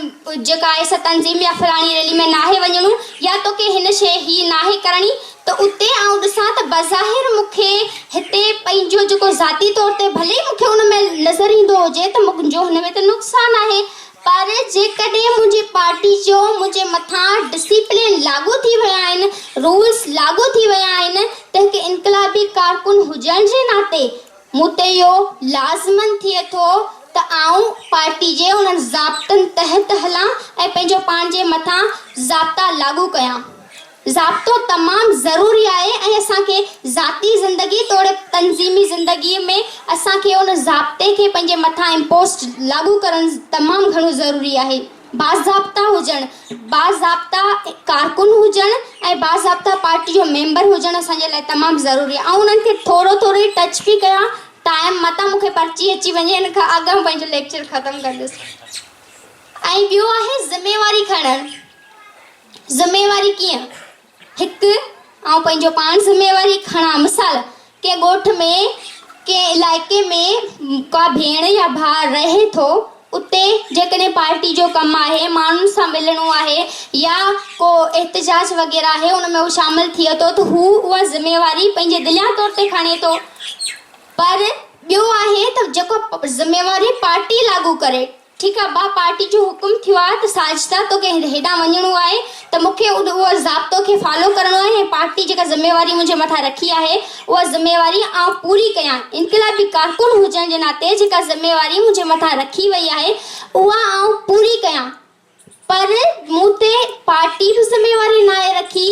جيڪا آهي سا تنظيم يا فلاڻي ريلي ۾ ناهي وڃڻو يا توکي هن شيء هي ناهي ڪرڻي ته اتي آئون ڏسان ته بظاهر مون کي هتي پنهنجو جيڪو ذاتي طور تي ڀلي مون کي ان ۾ نظر ايندو هجي ته منهنجو هن ۾ ته نقصان آهي پر جيڪڏهن منهنجي پارٽي جو منهنجي مٿان ڊسيپلين لاڳو ٿي ويا آهن رولس لاڳو ٿي ويا آهن ته هڪ انقلابي ڪارڪن هجڻ جي ناتي مون تي اهو لازمن ٿئي ٿو ته آئون پارٽي جي انهن ضابطن تحت هلان ۽ پنهنجو پاڻ جي مٿان ضابطا لاڳو ڪيان. ضابطو تمام ضروري آهي ۽ اسان کي ذاتي زندگي توڙي تنظيمي زندگي ۾ اسان کي ان ضابطي کي پنهنجي مٿان امپوسٽ، لاڳو، ڪرڻ تمام گهڻو ضروري آهي. باضابطا هجڻ، باضابطا ڪارڪن هجڻ ۽ باضابطا پارٽي جو ميمبر هجڻ اسان جي لاء تمام ضروري آهي. آئون انهن کي ٿورو ٿورو ئي ٽچ پئي ڪيان، ٽائيم متان مون کي پرچي اچي وڃي ان کان اڳ آئون پنهنجو ليڪچر ختم ڪندس. ۽ ٻيو آهي ذميواري کڻڻ. ذميواري ڪيئن؟ هڪ، آئون پنهنجو پاڻ ذميواري کڻان. مثال، ڪنهن ڳوٺ ۾ ڪنهن علائقي ۾ ڪا ڀيڻ يا ڀاء رهي ٿو اتي جيڪڏهن پارٽي جو ڪم آهي ماڻهن سان ملڻو آهي يا ڪو احتجاج وغيره آهي ان ۾ هو شامل ٿئي ٿو ته هو اها ذميواري پنهنجي دليان طور تي کڻي ٿو پر ٻيو آهي ته جيڪو ذميواري پارٽي لاڳو ڪري ٺيڪ آ ڀاء پارٽي جو حڪم ٿيو آ ته ساجده توکي هيڏانهن وڃڻو آهي ته مون کي اهو ضابطو کي فالو ڪرڻو آهي ۽ پارٽي جيڪا ذميواري منهنجي مٿان رکي آهي اها ذميواري آئون پوري ڪيان انقلابي ڪارڪن هجڻ جي ناتي جيڪا ذميواري منهنجي مٿان رکي وئي آهي اها آئون پوري ڪيان پر مون تي پارٽي به ذميواري ناهي رکي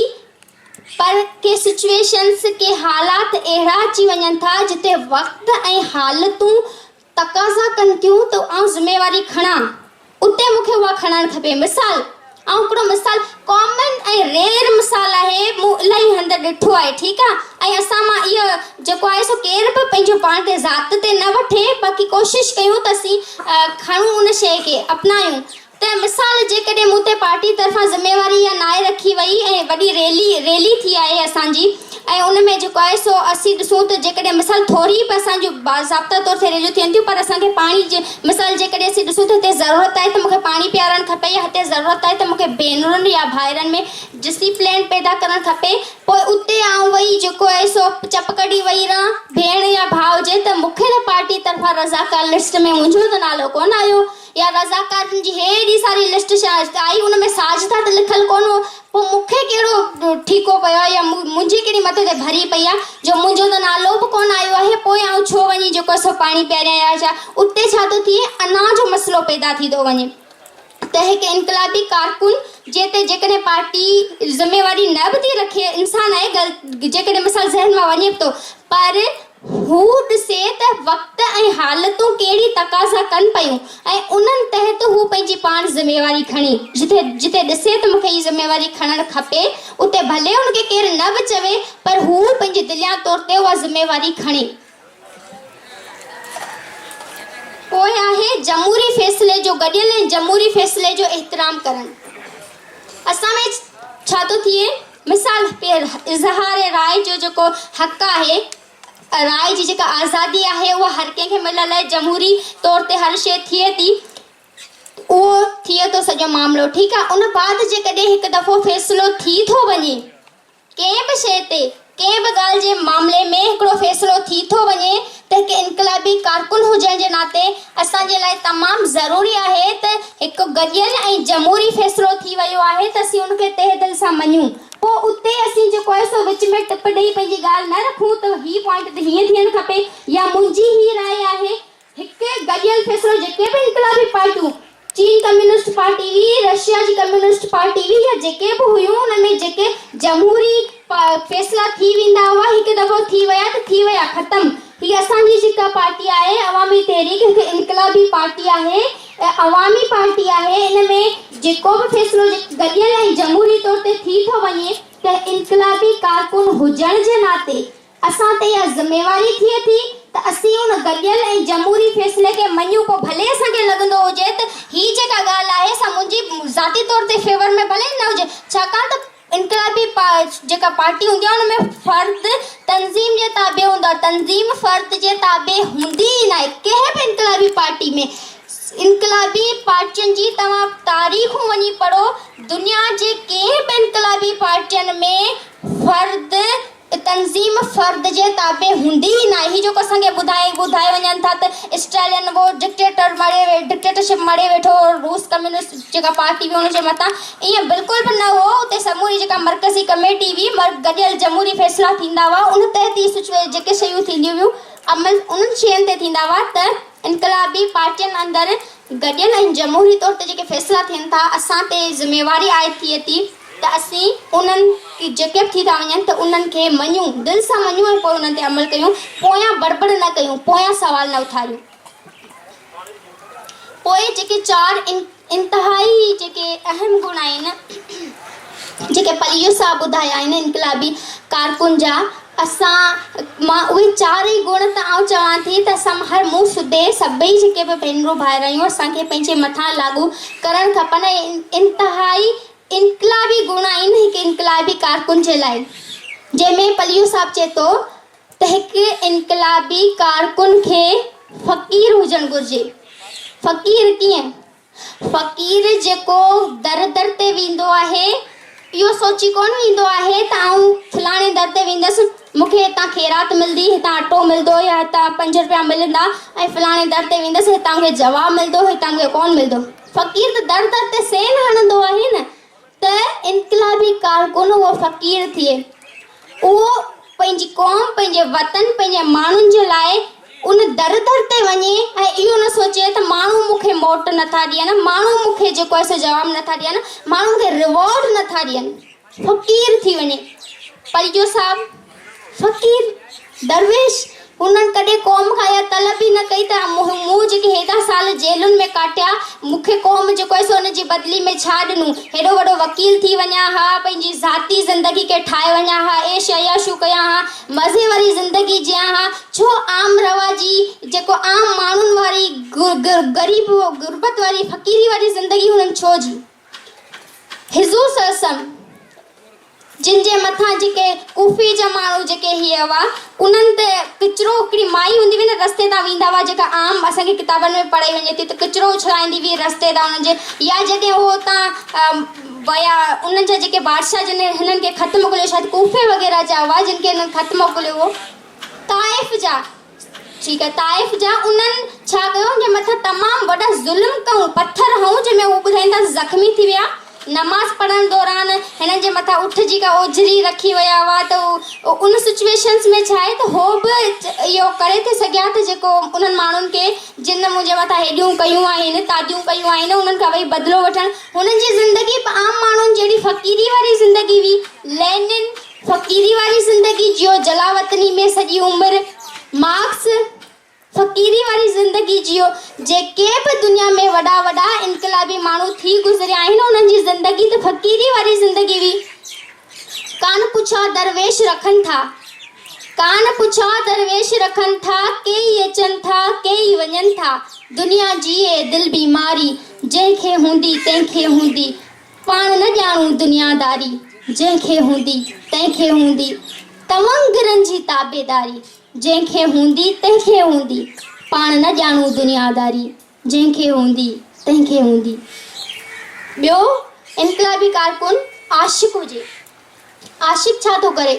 پر ڪي سچويشنس ڪي حالات اهڙا اچي وڃن ٿا جتي وقت ۽ حالتون تقاضا ڪن ٿيون ته آئون ذميواري کڻان اتي مون کي اها کڻڻ کپي. مثال، آئون هڪڙو مثال ڪامن ۽ ريئر مثال آهي مون الاهي هنڌ ڏٺو آهي ٺيڪ آ ۽ اسان مان اهو جيڪو آهي سو ڪير به پنهنجو پاڻ تي ذات تي نه وٺي باقي ڪوشش ڪيون ته اسين کڻون ان شيء کي اپنايون ته مثال جيڪڏهن مون تي پارٽي طرفان ذميواري اها ناهي رکي وئي ۽ وڏي ريلي ريلي ٿي آهي اسان جي ۽ ان ۾ جيڪو آهي سو اسين ڏسون ته جيڪڏهن مثال ٿوري به اسان جون باضابطه طور تي ريليون ٿين ٿيون پر اسان کي پاڻي جي مثال جيڪڏهن اسين ڏسون ته هتي ضرورت آهي ته مون کي پاڻي پيارڻ کپي يا هتي ضرورت آهي ته مون کي ڀينرن يا ڀائرن ۾ ڊسيپلين پيدا ڪرڻ کپي پوء اتي آئون وئي جيڪو آهي سو چپ ڪڍي وئي رهان ڀيڻ يا ڀاء هجي ته مون کي ته پارٽي طرفان رضاڪار لسٽ ۾ منهنجو ته نالو ڪونه آيو يا رضاڪارن جي هيڏي ساري لسٽ آئي ان ۾ ساجده ته لکيل ڪونه هو پوء مون کي ڪهڙو ٺيڪو پيو آهي يا منهنجي ڪهڙي مٿي تي ڀري پئي آهي جو منهنجو ته نالو به ڪونه آيو آهي پوء آئون ڇو وڃي جيڪو سو پاڻي پياريان يا ڇا اتي ڇا ٿو ٿئي انا جو مسئلو پيدا ٿي ٿو وڃي ته هڪ انقلابي ڪارڪن جي تي جيڪڏهن پارٽي ذميواري نه به ٿي رکي انسان آهي جيڪڏهن مثال ذهن مان وڃي به ٿو پر هو ڏسي ته وقت ۽ حالتون ڪهڙي تقاضا ڪن پيون ۽ انهن تحت هو پنهنجي پاڻ ذميواري کڻي. جتي جتي ڏسي ته مون کي هي ذميواري کڻڻ کپي، اتي ڀلي ان کي ڪير نه به چوي پر هو پنهنجي دليان طور تي اها ذميواري کڻي. پوء آهي جمهوري فيصلي جو گڏيل ۽ جمهوري فيصلي جو احترام ڪرڻ. اسان ۾ ڇا ٿو ٿئي؟ مثال اظهار راء جو جيڪو حق آهي، راء جي جيڪا آزادي آهي اها هر ڪنهن کي مليل آهي، جمهوري طور تي هر شيء ٿئي ٿي، اهو ٿئي ٿو سڄو معاملو ٺيڪ آهي، ان بعد جيڪڏهن هڪ دفعو فيصلو ٿي ٿو وڃي ڪنهن به شيء تي، ڪنهن به ڳالهه جي معاملي ۾ هڪڙو فيصلو ٿي ٿو وڃي ته هڪ انقلابي ڪارڪن هجڻ جي ناتي اسان جي لاء تمام ضروري آهي ته هڪ گڏيل ۽ جمهوري فيصلو ٿي ويو آهي ته اسين ان کي تهه دل سان مڃون. پوء اتي اسين جيڪو آهي سو وچ ۾ ٽپ ڏئي پنهنجي ڳالهه نه رکون ته هي پوائنٽ ته هيئن ٿيڻ کپي يا منهنجي هي راء آهي. هڪ گڏيل فيصلو جيڪي به انقلابي پارٽيون، چين ڪميونسٽ پارٽي هئي، رشيا جي ڪميونسٽ پارٽي هئي يا جيڪي به هيون ان ۾ جيڪي جمهوري فيصلا ٿي ويندا هئا هڪ دفعو ٿي ويا ته ٿي ويا ختم. هي اسان جي جيڪا پارٽي آهي عوامي تحريڪ هڪ انقلابي پارٽي آهي عوامي پارٽي آهي ان ۾ جيڪو به فيصلو گڏيل ۽ جمهوري طور تي ٿي ٿو وڃي ته انقلابي ڪارڪن هجڻ جي ناتي اسان تي اها ذميواري ٿئي ٿي ته اسين ان گڏيل ۽ جمهوري فيصلي کي مڃون پوء ڀلي اسان کي لڳندو هجي ته هي جيڪا ڳالهه آهي سا منهنجي ذاتي طور تي فيور ۾ ڀلي نه هجي ڇاڪاڻ ته انقلابي جيڪا پارٽي هوندي آهي ان ۾ فرد تنظيم جي تابع هوندو آهي تنظيم فرد جي تابع هوندي ئي ناهي ڪنهن به انقلابي پارٽي ۾ انقلابي پارٽين جي توهان تاريخون وڃي پڙهو دنيا جي ڪنهن به انقلابي پارٽين ۾ فرد تنظيم فرد جي تابع هوندي ئي ناهي. هي جيڪو اسان کي ٻڌائي ٻڌائي وڃن ٿا ته اسٽالين وو ڊڪٽيٽر مڙهي ڊڪٽيٽرشپ مڙهي ويٺو هو روس ڪميونسٽ جيڪا پارٽي هئي ان جي مٿان ائين بلڪل به نه هو اتي سموري جيڪا مرڪزي ڪميٽي هئي گڏيل جمهوري فيصلا ٿيندا هئا ان تحت ئي سچوي جيڪي شيون ٿينديون هيون عمل انهن شين تي ٿيندا هئا ته انقلابي پارٽين اندر گڏيل ۽ جمهوري طور تي جيڪي فيصلا ٿين ٿا اسان تي ذميواري عائد ٿئي ٿي ته اسين انهن جيڪي به ٿي ٿا وڃن ته انهن کي مڃون، دل سان مڃون ۽ پوء انهن تي عمل ڪيون، پويان بڙبڙ نه ڪيون، پويان سوال نه اٿاريون. پوء جيڪي چار انتهائي جيڪي اهم گڻ آهن، جيڪي پليجو صاحب ٻڌايا آهن انقلابي ڪارڪن جا، اسان مان اهي چار ئي گڻ ته آئون چوان ٿي ته اسان هر مون سوڌي سڀئي جيڪي به ڀينرون ڀائر آهيون اسان کي پنهنجي مٿان لاڳو ڪرڻ کپن ۽ انتهائي انقلابي گڻ آهن هڪ انقلابي ڪارڪن جي لاء جنهن ۾ پليجو صاحب چئي ٿو. ته هڪ انقلابي ڪارڪن کي فقير هجڻ گهرجي. فقير ڪيئن؟ فقير جيڪو در در تي ويندو آهي، اهو سوچي ڪونه ويندو آهي ته آئون فلاڻي در تي ويندس، مون کي هتان خيرات ملندي، هتان اٽو ملندو يا هتان پنج رپيا ملندا ۽ فلاڻي در تي ويندس، هتان مون کي جواب ملندو، هتان مون کي ڪونه ملندو. فقير ته در در تي سيل هڻندو آهي نه. ته انقلابي ڪارڪن اهو فقير ٿئي، اهو پنهنجي قوم، پنهنجي وطن، پنهنجي ماڻهن جي لاء ان در در تي وڃي ۽ اهو نه سوچي ته ماڻهو مون کي موٽ نه ٿا ڏين، ماڻهو مون کي جيڪو آهي سو جواب نه ٿا ڏين، ماڻهو مون کي ريوارڊ نه ٿا ڏين. فقير ٿي وڃي. پليجو صاحب فقير، درويش، هنن ڪڏهن قوم کان اها طلب ئي نه ڪئي ته مون جيڪي هيڏا سال جيلن ۾ ڪاٽيا، مون کي قوم جيڪو آهي سو ان جي بدلي ۾ ڇا ڏنو؟ هيڏو وڏو وڪيل ٿي وڃان ها، پنهنجي ذاتي زندگي کي ٺاهي وڃان ها، عيش عياشون ڪيان ها، مزي واري زندگي جيان ها، ڇو عام رواجي جيڪو عام ماڻهن واري غريب غربت واري فقيري واري زندگي هنن ڇو جي؟ حضور صلعم جن جي مٿان جيڪي ڪوفي جا ماڻهو جيڪي هي هئا انهن تي ڪچرو هڪڙي مائي هوندي هئي نه رستي تان ويندا هئا جيڪا عام اسان کي ڪتابن ۾ پڙهائي وڃي ٿي ته ڪچرو اڇلائيندي هئي رستي تان انهن جي يا جڏهن هو اتان ويا انهن جا جيڪي بادشاهه جن هنن کي خط موڪليو شايد ڪوفي وغيره جا هئا جن کي هنن خط موڪليو هو طائف جا ٺيڪ آهي طائف جا انهن ڇا ڪيو ان جي مٿان تمام وڏا ظلم ڪيون پٿر هنيون جنهن ۾ هو ٻڌائين ٿا زخمي ٿي ويا نماز پڙهڻ دوران هنن جي مٿان اٺ جي ڪا اوجهري رکي ويا هئا ته ان سچويشنس ۾ ڇا آهي ته هو به اهو ڪري ٿي سگهيا ته جيڪو انهن ماڻهن کي جن منهنجي مٿان هيڏيون ڪيون آهن تعديون ڪيون آهن انهن کان وئي بدلو وٺڻ هنن جي زندگي به عام ماڻهن جهڙي فقيري واري زندگي هئي لينن فقيري واري زندگي جيو جلاوطني ۾ سڄي عمر مارڪس فقيري واري زندگي جيو جيڪي به دنيا ۾ وڏا وڏا انقلابي ماڻهو ٿي گذريا آهن انهن جي زندگي ته فقيري واري زندگي هئي ڪان پڇا درويش رکن ٿا ڪان پڇا درويش رکن ٿا ڪيئي اچن ٿا ڪيئي وڃن ٿا دنيا جيئي دل بيماري جنهن کي هوندي تنهن کي هوندي پاڻ نه ڄاڻون دنياداري، جنهن کي هوندي تنهن کي هوندي، تونگرن جي تابعداري، جنهن کي هوندي تنهن کي هوندي، پاڻ نه ڄاڻون دنياداري، جنهن کي هوندي تنهن کي هوندي. ٻيو انقلابي ڪارڪن عاشق هجي. عاشق ڇا ٿو ڪري؟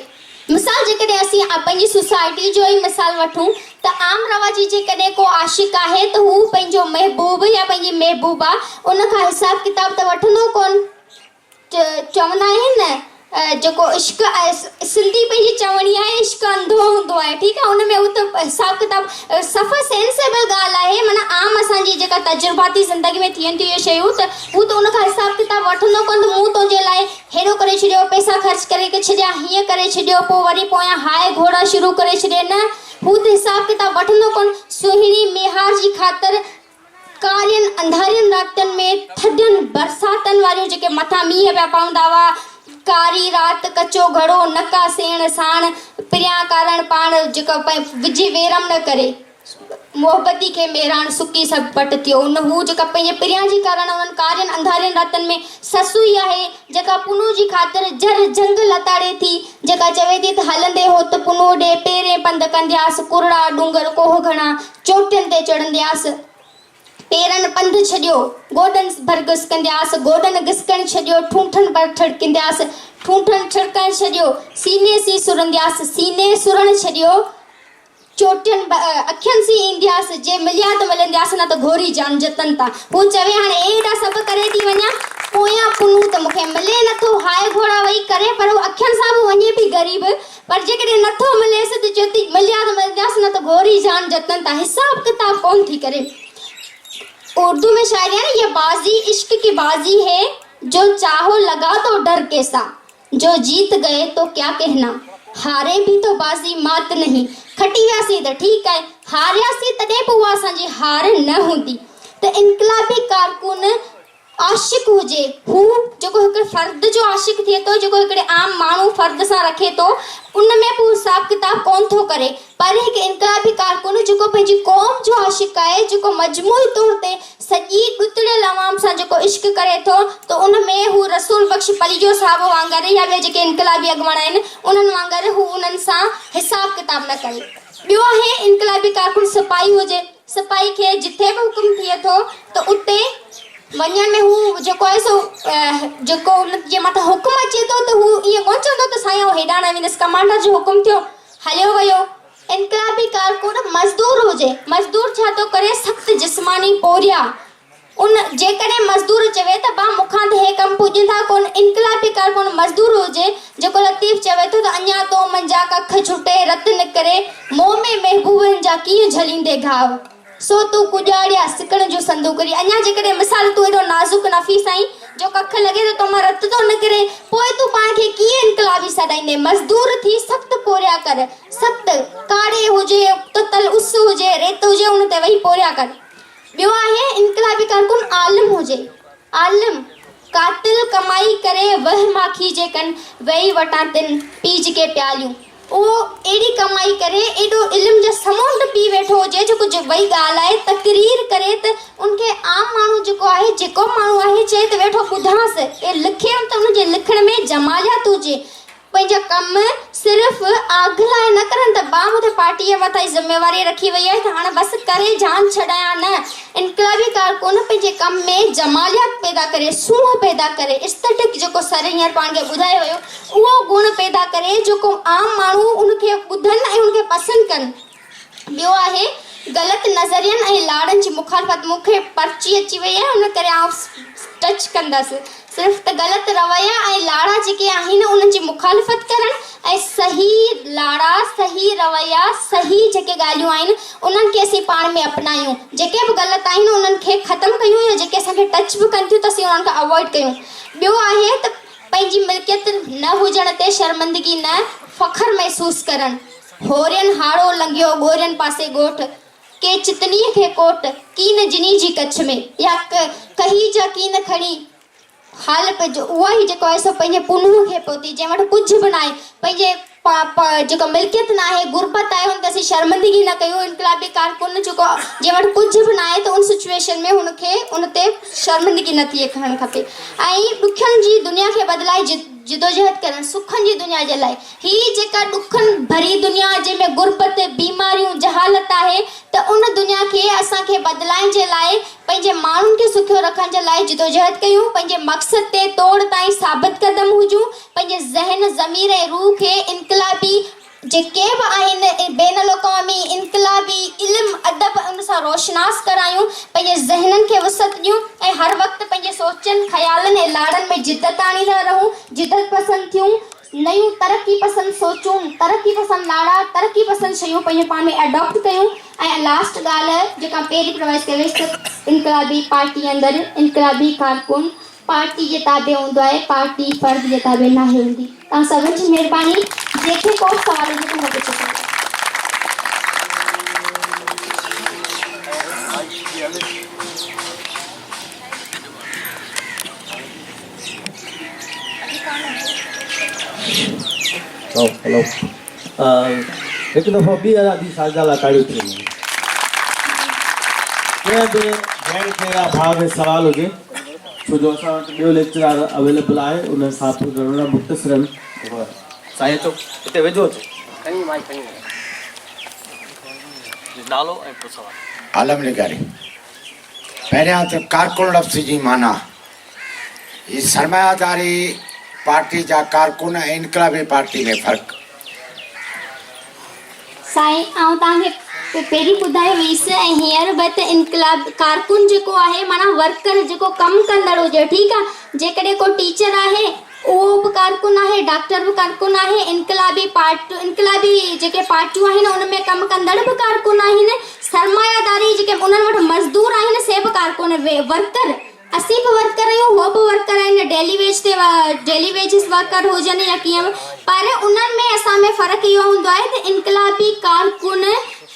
مثال جيڪڏهن اسين پنهنجي سوسائٽي جو ئي مثال وٺون ته عام رواجي جيڪڏهن ڪو عاشق آهي ته هو پنهنجو محبوب يا پنهنجي محبوبه ان کان حساب ڪتاب ته وٺندو ڪونه. چوندا آهن نه جيڪو عشق سنڌي پنهنجي چوڻي آهي عشق انڌو هوندو آهي ٺيڪ آهي ان ۾ هو ته حساب ڪتاب صفا سينسيبل ڳالهه آهي معنيٰ عام اسان جي جيڪا تجرباتي زندگي ۾ ٿين ٿيون اهي شيون ته هو ته ان کان حساب ڪتاب وٺندو ڪونه ته مون تنهنجي لاء هيڏو ڪري ڇڏيو، پئسا خرچ ڪري ڇڏيا، هيئن ڪري ڇڏيو، پوء وري پويان هاء گهوڙا شروع ڪري ڇڏي. نه، هو ته حساب ڪتاب وٺندو ڪونه. سهڻي ميهار جي خاطر ڪارين انڌارين راتين ۾ ٿڌين برساتن واريون جيڪي مٿان مينهن پيا پوندا هئا، ڪاري رات ڪچو گهڙو، نڪا سيڻ ساڻ، پريان ڪارڻ پاڻ، جيڪو وجهي ويرم نه ڪري. محبتي کي ميراڻ سڪي سڀ پٽ ٿيو. ان هو جيڪا پنهنجي پريان جي ڪارڻ انهن ڪارين انڌارين راتن ۾ سسئي آهي، جيڪا پنهون جي خاطر جر جهنگ لتاڙي ٿي، جيڪا چوي ٿي ته هلندي هوت پنهون ڏي، پيرين پنڌ ڪندياس، ڪرڙا ڏونگر ڪوهه گهڻا، چوٽين تي چڙهندياس، پيرن پنڌ ڇڏيو، گوڏن ڀر گسڪندياس، گوڏن گسڪڻ ڇڏيو، ٺونٺن ڀر ٺڙڪندياس، ٺونٺن ٺڙڪڻ ڇڏيو، سيني سين سرندياس، سيني سرڻ ڇڏيو، چوٽين اکين سين ايندياس، جي مليا ته ملندياس، نه ته گهوري جان جتن تان. هو چوي هاڻي ايڏا سڀ ڪري ٿي وڃان، پويان پنهون ته مون کي ملي نٿو. هاء گهوڙا وئي ڪري، پر هو اکين سان به وڃي پئي غريب، پر جيڪڏهن نٿو مليس ته چوي ٿي مليا ته ملندياس، نه ته گهوري جان جتن تان. حساب ڪتاب ڪونه ٿي ڪري. اردو ۾ شاعري آهي نه، يه بازي عشق ڪي بازي هي، جو چاهو لگا تو ڊر ڪيسا. جو جيت گئي تو ڪيا ڪهنا، هاري ڀي تو بازي مات نهين، کٽي وياسين ته ٺيڪ آهي، هارياسين تڏهن به اها اسان جي هار نه هوندي ته انقلابي ڪارڪن عاشق هجي، هو جيڪو هڪ فرد جو عاشق ٿئي ٿو، جيڪو هڪڙي عام ماڻهو فرد سان رکي ٿو، ان ۾ به هو حساب ڪتاب ڪونه ٿو ڪري. پر هڪ انقلابي ڪارڪن جيڪو پنهنجي قوم جو عاشق آهي، جيڪو مجموعي طور تي سڄي ڏتڙيل عوام سان جيڪو عشق ڪري ٿو ته ان ۾ هو رسول بخش پليجو صاحب وانگر يا ٻيا جيڪي انقلابي اڳواڻ آهن انهن وانگر هو انهن سان حساب ڪتاب نه ڪري. ٻيو آهي انقلابي ڪارڪن سپاهي هجي، سپاهي کي جٿي به حڪم ٿئي ٿو ته اتي وڃڻ ۾ هو جيڪو آهي سو جيڪو ان جي مٿان حڪم اچي ٿو ته هو ائين ڪونه چوندو ته سائين آئون هيڏانهن نه ويندس ڪمانڊر جو حڪم ٿيو هليو ويو. انقلابي ڪارڪن مزدور هجي. مزدور ڇا ٿو ڪري؟ سخت جسماني پورهيا. ان جيڪڏهن مزدور چوي ته با مون کان ته هي ڪم پڄندا ڪونه. انقلابي ڪارڪن مزدور هجي، جيڪو لطيف چوي ٿو ته اڃا تو منجهان ڪک ڇٽي، رت نڪري، مون ۾ محبوبن جا ڪيئن جهليندي گهاء. سو تون ڪڄاڙيا سڪڻ جون صندوقڙي. اڃا جيڪڏهن مثال تون ايڏو نازڪ نفيس آهين جو ڪک لڳي ته تو مان رت ٿو نڪري، پوء تون پاڻ کي ڪيئن انقلابي سڏائيندين؟ مزدور ٿي سخت پورهيا ڪر، سخت، ڪاڙهي هجي، تتل اس هجي، ريت هجي، ان تي ويهي پورهيا ڪر. ٻيو آهي انقلابي ڪارڪن عالم هجي. عالم، قاتل ڪمائي ڪري وهه ماکي جي ڪن ويئي وٽان تن پيج ڪي پياليون. اهو ايڏي ڪمائي ڪري ايڏو علم جا سمنڊ پي ويٺو هجي جو ڪجهه وئي ڳالهائي تقرير ڪري ته ان کي عام ماڻهو جيڪو آهي جيڪو به ماڻهو آهي چئي ته ويٺو ٻڌانس ۽ لکي ته ان جي لکڻ ۾ جماليات هجي پنهنجا ڪم صرف آگ لاء نه ڪرن ته با مون تي پارٽي جي مٿان ذميواري رکي وئي آهي ته هاڻ بس ڪري جان ڇڏايان نه انقلابي ڪارڪن پنهنجي ڪم ۾ جماليات پيدا ڪري سونهن پيدا ڪري Aesthetic جيڪو سر هينئر پاڻ کي ٻڌايو ويو اهو گڻ پيدا ڪري جيڪو عام ماڻهو ان کي ٻڌن ۽ ان کي پسند ڪن. ٻيو آهي غلط نظرين ۽ لاڙن جي مخالفت. مون کي پرچي اچي وئي آهي ان ڪري آئون ٽچ ڪندس. صرف ته غلط رويا ۽ لاڙا جيڪي آهن انهن جي مخالفت ڪرڻ ۽ صحيح لاڙا، صحيح رويا، صحيح جيڪي ڳالهيون آهن انهن کي اسين پاڻ ۾ اپنايون. جيڪي به غلط آهن انهن کي ختم ڪيون يا جيڪي اسان کي ٽچ به ڪن ٿيون ته اسين انهن کان اوائڊ ڪيون. ٻيو آهي ته پنهنجي ملڪيت نه هجڻ تي شرمندگي نه، فخر محسوس ڪرڻ. هورين هاڙهو لنگهيو، ڳورين پاسي ڳوٺ، ڪي چتنيء کي ڪوٽ، ڪين جني جي ڪڇ ۾، يا ڪهي جا ڪين کڻي حال پئجو. اها ئي جيڪو آهي سو پنهنجي پنهونء کي پهتي، جنهن وٽ ڪجهه به ناهي، پنهنجي جيڪا ملڪيت ناهي، غربت آهي، ان تي اسين شرمندگي نه ڪيون، انقلابي ڪارڪن جيڪو جنهن وٽ ڪجهه به ناهي ته ان سچوئيشن ۾ هن کي ان تي شرمندگي نه ٿئي کڻڻ کپي ۽ ڏکين جي دنيا کي بدلائي جدوجهد ڪرڻ سکن جي دنيا جي لاء هي جيڪا ڏکن ڀري دنيا جنهن ۾ غربت، بيماريون، جهالت آهي ته ان دنيا کي اسان کي بدلائڻ جي لاء پنهنجي ماڻهن کي سکيو رکڻ جي لاء جدوجهد ڪيون، پنهنجي مقصد تي توڙ تائين ثابت قدم هجون، پنهنجي ذهن، ضمير ۽ روح کي انقلابي جيڪي به آهن بين الاقوامي انقلابي علم ادب ان سان روشناس ڪرايون، پنهنجي ذهنن کي وسعت ڏيون ۽ هر وقت پنهنجي سوچن، خيالن ۽ لاڙن ۾ جدت آڻيندا رهون، جدت پسند ٿيون، نيون ترقي پسند سوچون، ترقي پسند لاڙا، ترقي پسند شيون پنهنجي پاڻ ۾ اڊاپٽ ڪيون ۽ لاسٽ ڳالهه جيڪا پهرين پروائيز ڪئي وئي ته انقلابي پارٽي اندر انقلابي ڪارڪن پارٽي جي تابع هوندو آهي، پارٽي فرد جي تابع ناهي هوندي. توهان سڀن جي مهرباني، جنهن کي ڪو به سوال هجي ته مون پڇي سگهي ٿو. هيلو هڪ دفعو ٻيهر ادي ساجده لاء تاڙيون ٿي وڃن. ڪنهن به ڀيڻ کي يا ڀاء کي سوال هجي ڇو جو اسان وٽ ٻيو ليڪچرار اويليبل آهي ان کان پوء ضرور مختصرن. سائين اچو هتي ويجهو اچو. کڻي مائيڪ کڻي وڃو. نالو ۽ پوء سوال. عالم لغاري، پهريان ته ڪارڪن لفظ جي معنيٰ هي سرماياداري پارٽي جا ڪارڪن ۽ انقلابي پارٽي ۾ فرق. سائين آئون توهان کي پهرين ٻڌائي ويس ۽ هينئر به ته انقلاب ڪارڪن جيڪو آهي معنيٰ ورڪر جيڪو ڪم ڪندڙ هجي ٺيڪ آ جيڪڏهن ڪو ٽيچر آهي اهو به ڪارڪن آهي ڊاڪٽر به ڪارڪن آهي انقلابي پارٽ انقلابي جيڪي پارٽيون آهن ان ۾ ڪم ڪندڙ به ڪارڪن آهن سرماياداري جيڪي انهن وٽ مزدور آهن سي به ڪارڪن ورڪر اسين به ورڪر آهيون هو به ورڪر آهن ڊيلي ويج تي ڊيلي ويجز ورڪر هجن يا ڪيئن به پر انهن ۾ اسان ۾ فرق اهو هوندو آهي ته انقلابي ڪارڪن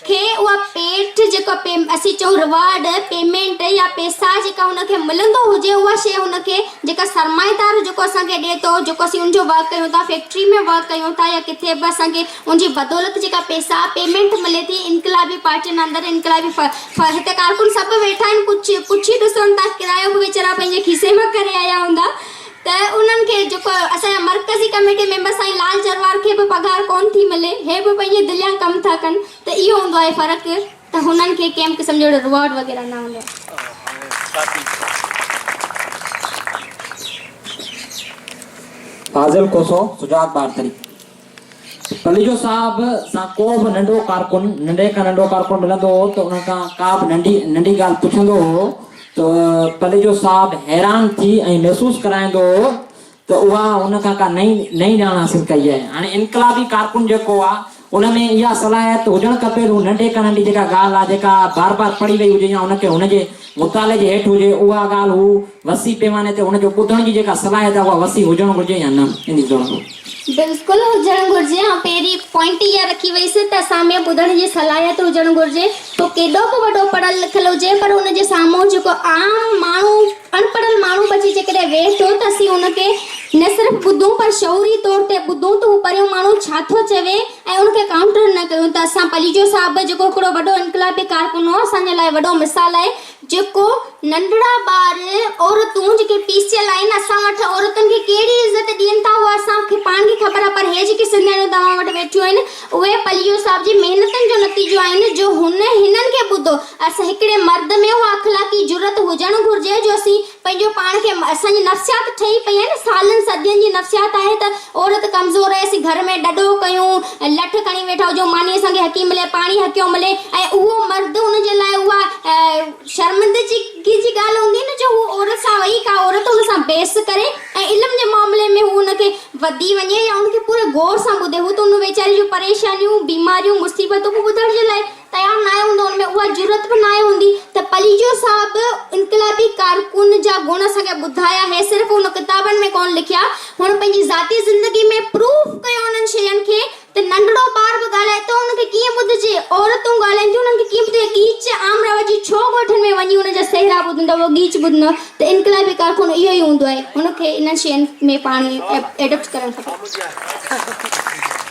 کي اها پيٽ جيڪا اسين چئون ريوارڊ، پيمينٽ يا پيسا جيڪا هن کي ملندو هجي اها شيء هن کي جيڪا سرمائيدار جيڪو اسان کي ڏئي ٿو جيڪو اسين ان جو ورڪ ڪيون ٿا فيڪٽري ۾ ورڪ ڪيون ٿا يا ڪٿي به اسان کي ان جي بدولت جيڪا پيسا پيمينٽ ملي ٿي انقلابي پارٽين اندر انقلابي هتي ڪارڪن سڀ ويٺا آهن پڇي پڇي ڏسو تان ڪرايو به ويچارا پنهنجي کيسي مان ڪري آيا هوندا ته انهن کي جيڪو اسان جا مرڪزي ڪميٽي ميمبر سائين لال جروار کي به پگهار ڪونه ٿي ملي هي به پنهنجي دليان ڪم ٿا ڪن ته اهو هوندو آهي فرق ته هنن کي ڪنهن به قسم جو اهڙو ريوارڊ وغيره نه هوندو آهي. فاضل کوسو، سجاد ٻارتري. پليجو صاحب سان ڪو به ننڍو ڪارڪن، ننڍي کان ننڍو ڪارڪن ملندو هو ته ان کان ڪا به ننڍي ننڍي ڳالهه پڇندو هو ته پليجو صاحب حيران ٿي ۽ محسوس ڪرائيندو هو ته اها هن کان ڪا نئين نئين ڄاڻ حاصل ڪئي آهي. هاڻي انقلابي ڪارڪن جيڪو آهي ان ۾ اها صلاحيت هجڻ کپي ته هو ننڍي کان ننڍي جيڪا ڳالهه آهي جيڪا بار بار پڙهي وئي هجي يا ان کي هن جي مطالعي جي هيٺ هجي اها ڳالهه هو وسيع پيماني تي هن جو ٻڌڻ جي جيڪا صلاحيت آهي اها وسيع هجڻ گهرجي يا نه ان جي ضرورت. بلڪل هجڻ گهرجي ۽ پهرين پوائنٽ اها رکي وئي سي ته اسان ۾ ٻڌڻ جي صلاحيت هجڻ گهرجي پوء ڪيڏو به وڏو پڙهيل لکيل هجي پر ان جي سامهون جيڪو عام ماڻهو اڻپڙهيل ماڻهو به اچي جيڪڏهن ويهي ٿو ته اسين ان کي نه صرف ٻڌون پر شعوري طور تي ٻڌون ته هو پريون ماڻهو ڇا ٿو چوي ۽ ان کي ڪائونٽر نه ڪيون ته اسان پليجو صاحب جيڪو هڪڙو وڏو انقلابي ڪارڪن هو اسان جي لاء وڏو مثال آهي جيڪو ننڍڙا ٻار، عورتون جيڪي پيسيل آهن، اسان وٽ عورتن کي ڪهڙي عزت ڏين ٿا اها اسان کي پاڻ کي خبر آهي پر هي جيڪي سنڌياڻيون توهان وٽ ويٺيون آهن اهي پليجو صاحب جي محنتن جو نتيجو آهن جو هن هنن کي ٻڌو. اسان هڪڙي مرد ۾ اها اخلاقي جرئت هجڻ گهرجي جو اسين پنهنجو پاڻ کي اسان جي نفسيات ٺهي پئي آهي نه سالن صدين جي نفسيات آهي ته عورت ڪمزور آهي اسين گهر ۾ ڏڍو ڪيون لٺ کڻي ويٺا هجون ماني اسان کي حقي ملي پاڻي حقيو ملي ۽ اهو مرد ان جي لاء اها شرمندگي جي ڳالهه هوندي نه جو هو عورت سان ويهي ڪا عورت ان سان بحث ڪري ۽ علم جي معاملي ۾ هو ان کي وڌي وڃي يا ان کي پوري غور سان ٻڌي هو ته ان ويچاري جون پريشانيون بيماريون مصيبتون به ٻڌڻ جي لاء تيار ناهي هوندو ان ۾ اها جرئت به ناهي هوندي ته پليجو صاحب انقلابي ڪارڪن جا گڻ اسان کي ٻڌايا هي صرف هن ڪتابن ۾ ڪونه لکيا هن پنهنجي ذاتي زندگي ۾ پروف ڪيو انهن شين کي ته ننڍڙو ٻار به ڳالهائي ٿو ان کي ڪيئن ٻڌجي عورتون ڳالهائين ٿيون انهن کي ڪيئن ٻڌجي ڳيچ عام رواجي ڇو ڳوٺن ۾ وڃي ان جا سهرا ٻڌندو اهو ڳيچ ٻڌندو ته انقلابي ڪارڪن اهو ئي هوندو آهي هن کي انهن شين ۾ پاڻ ايڊپٽ ڪرڻ کپي.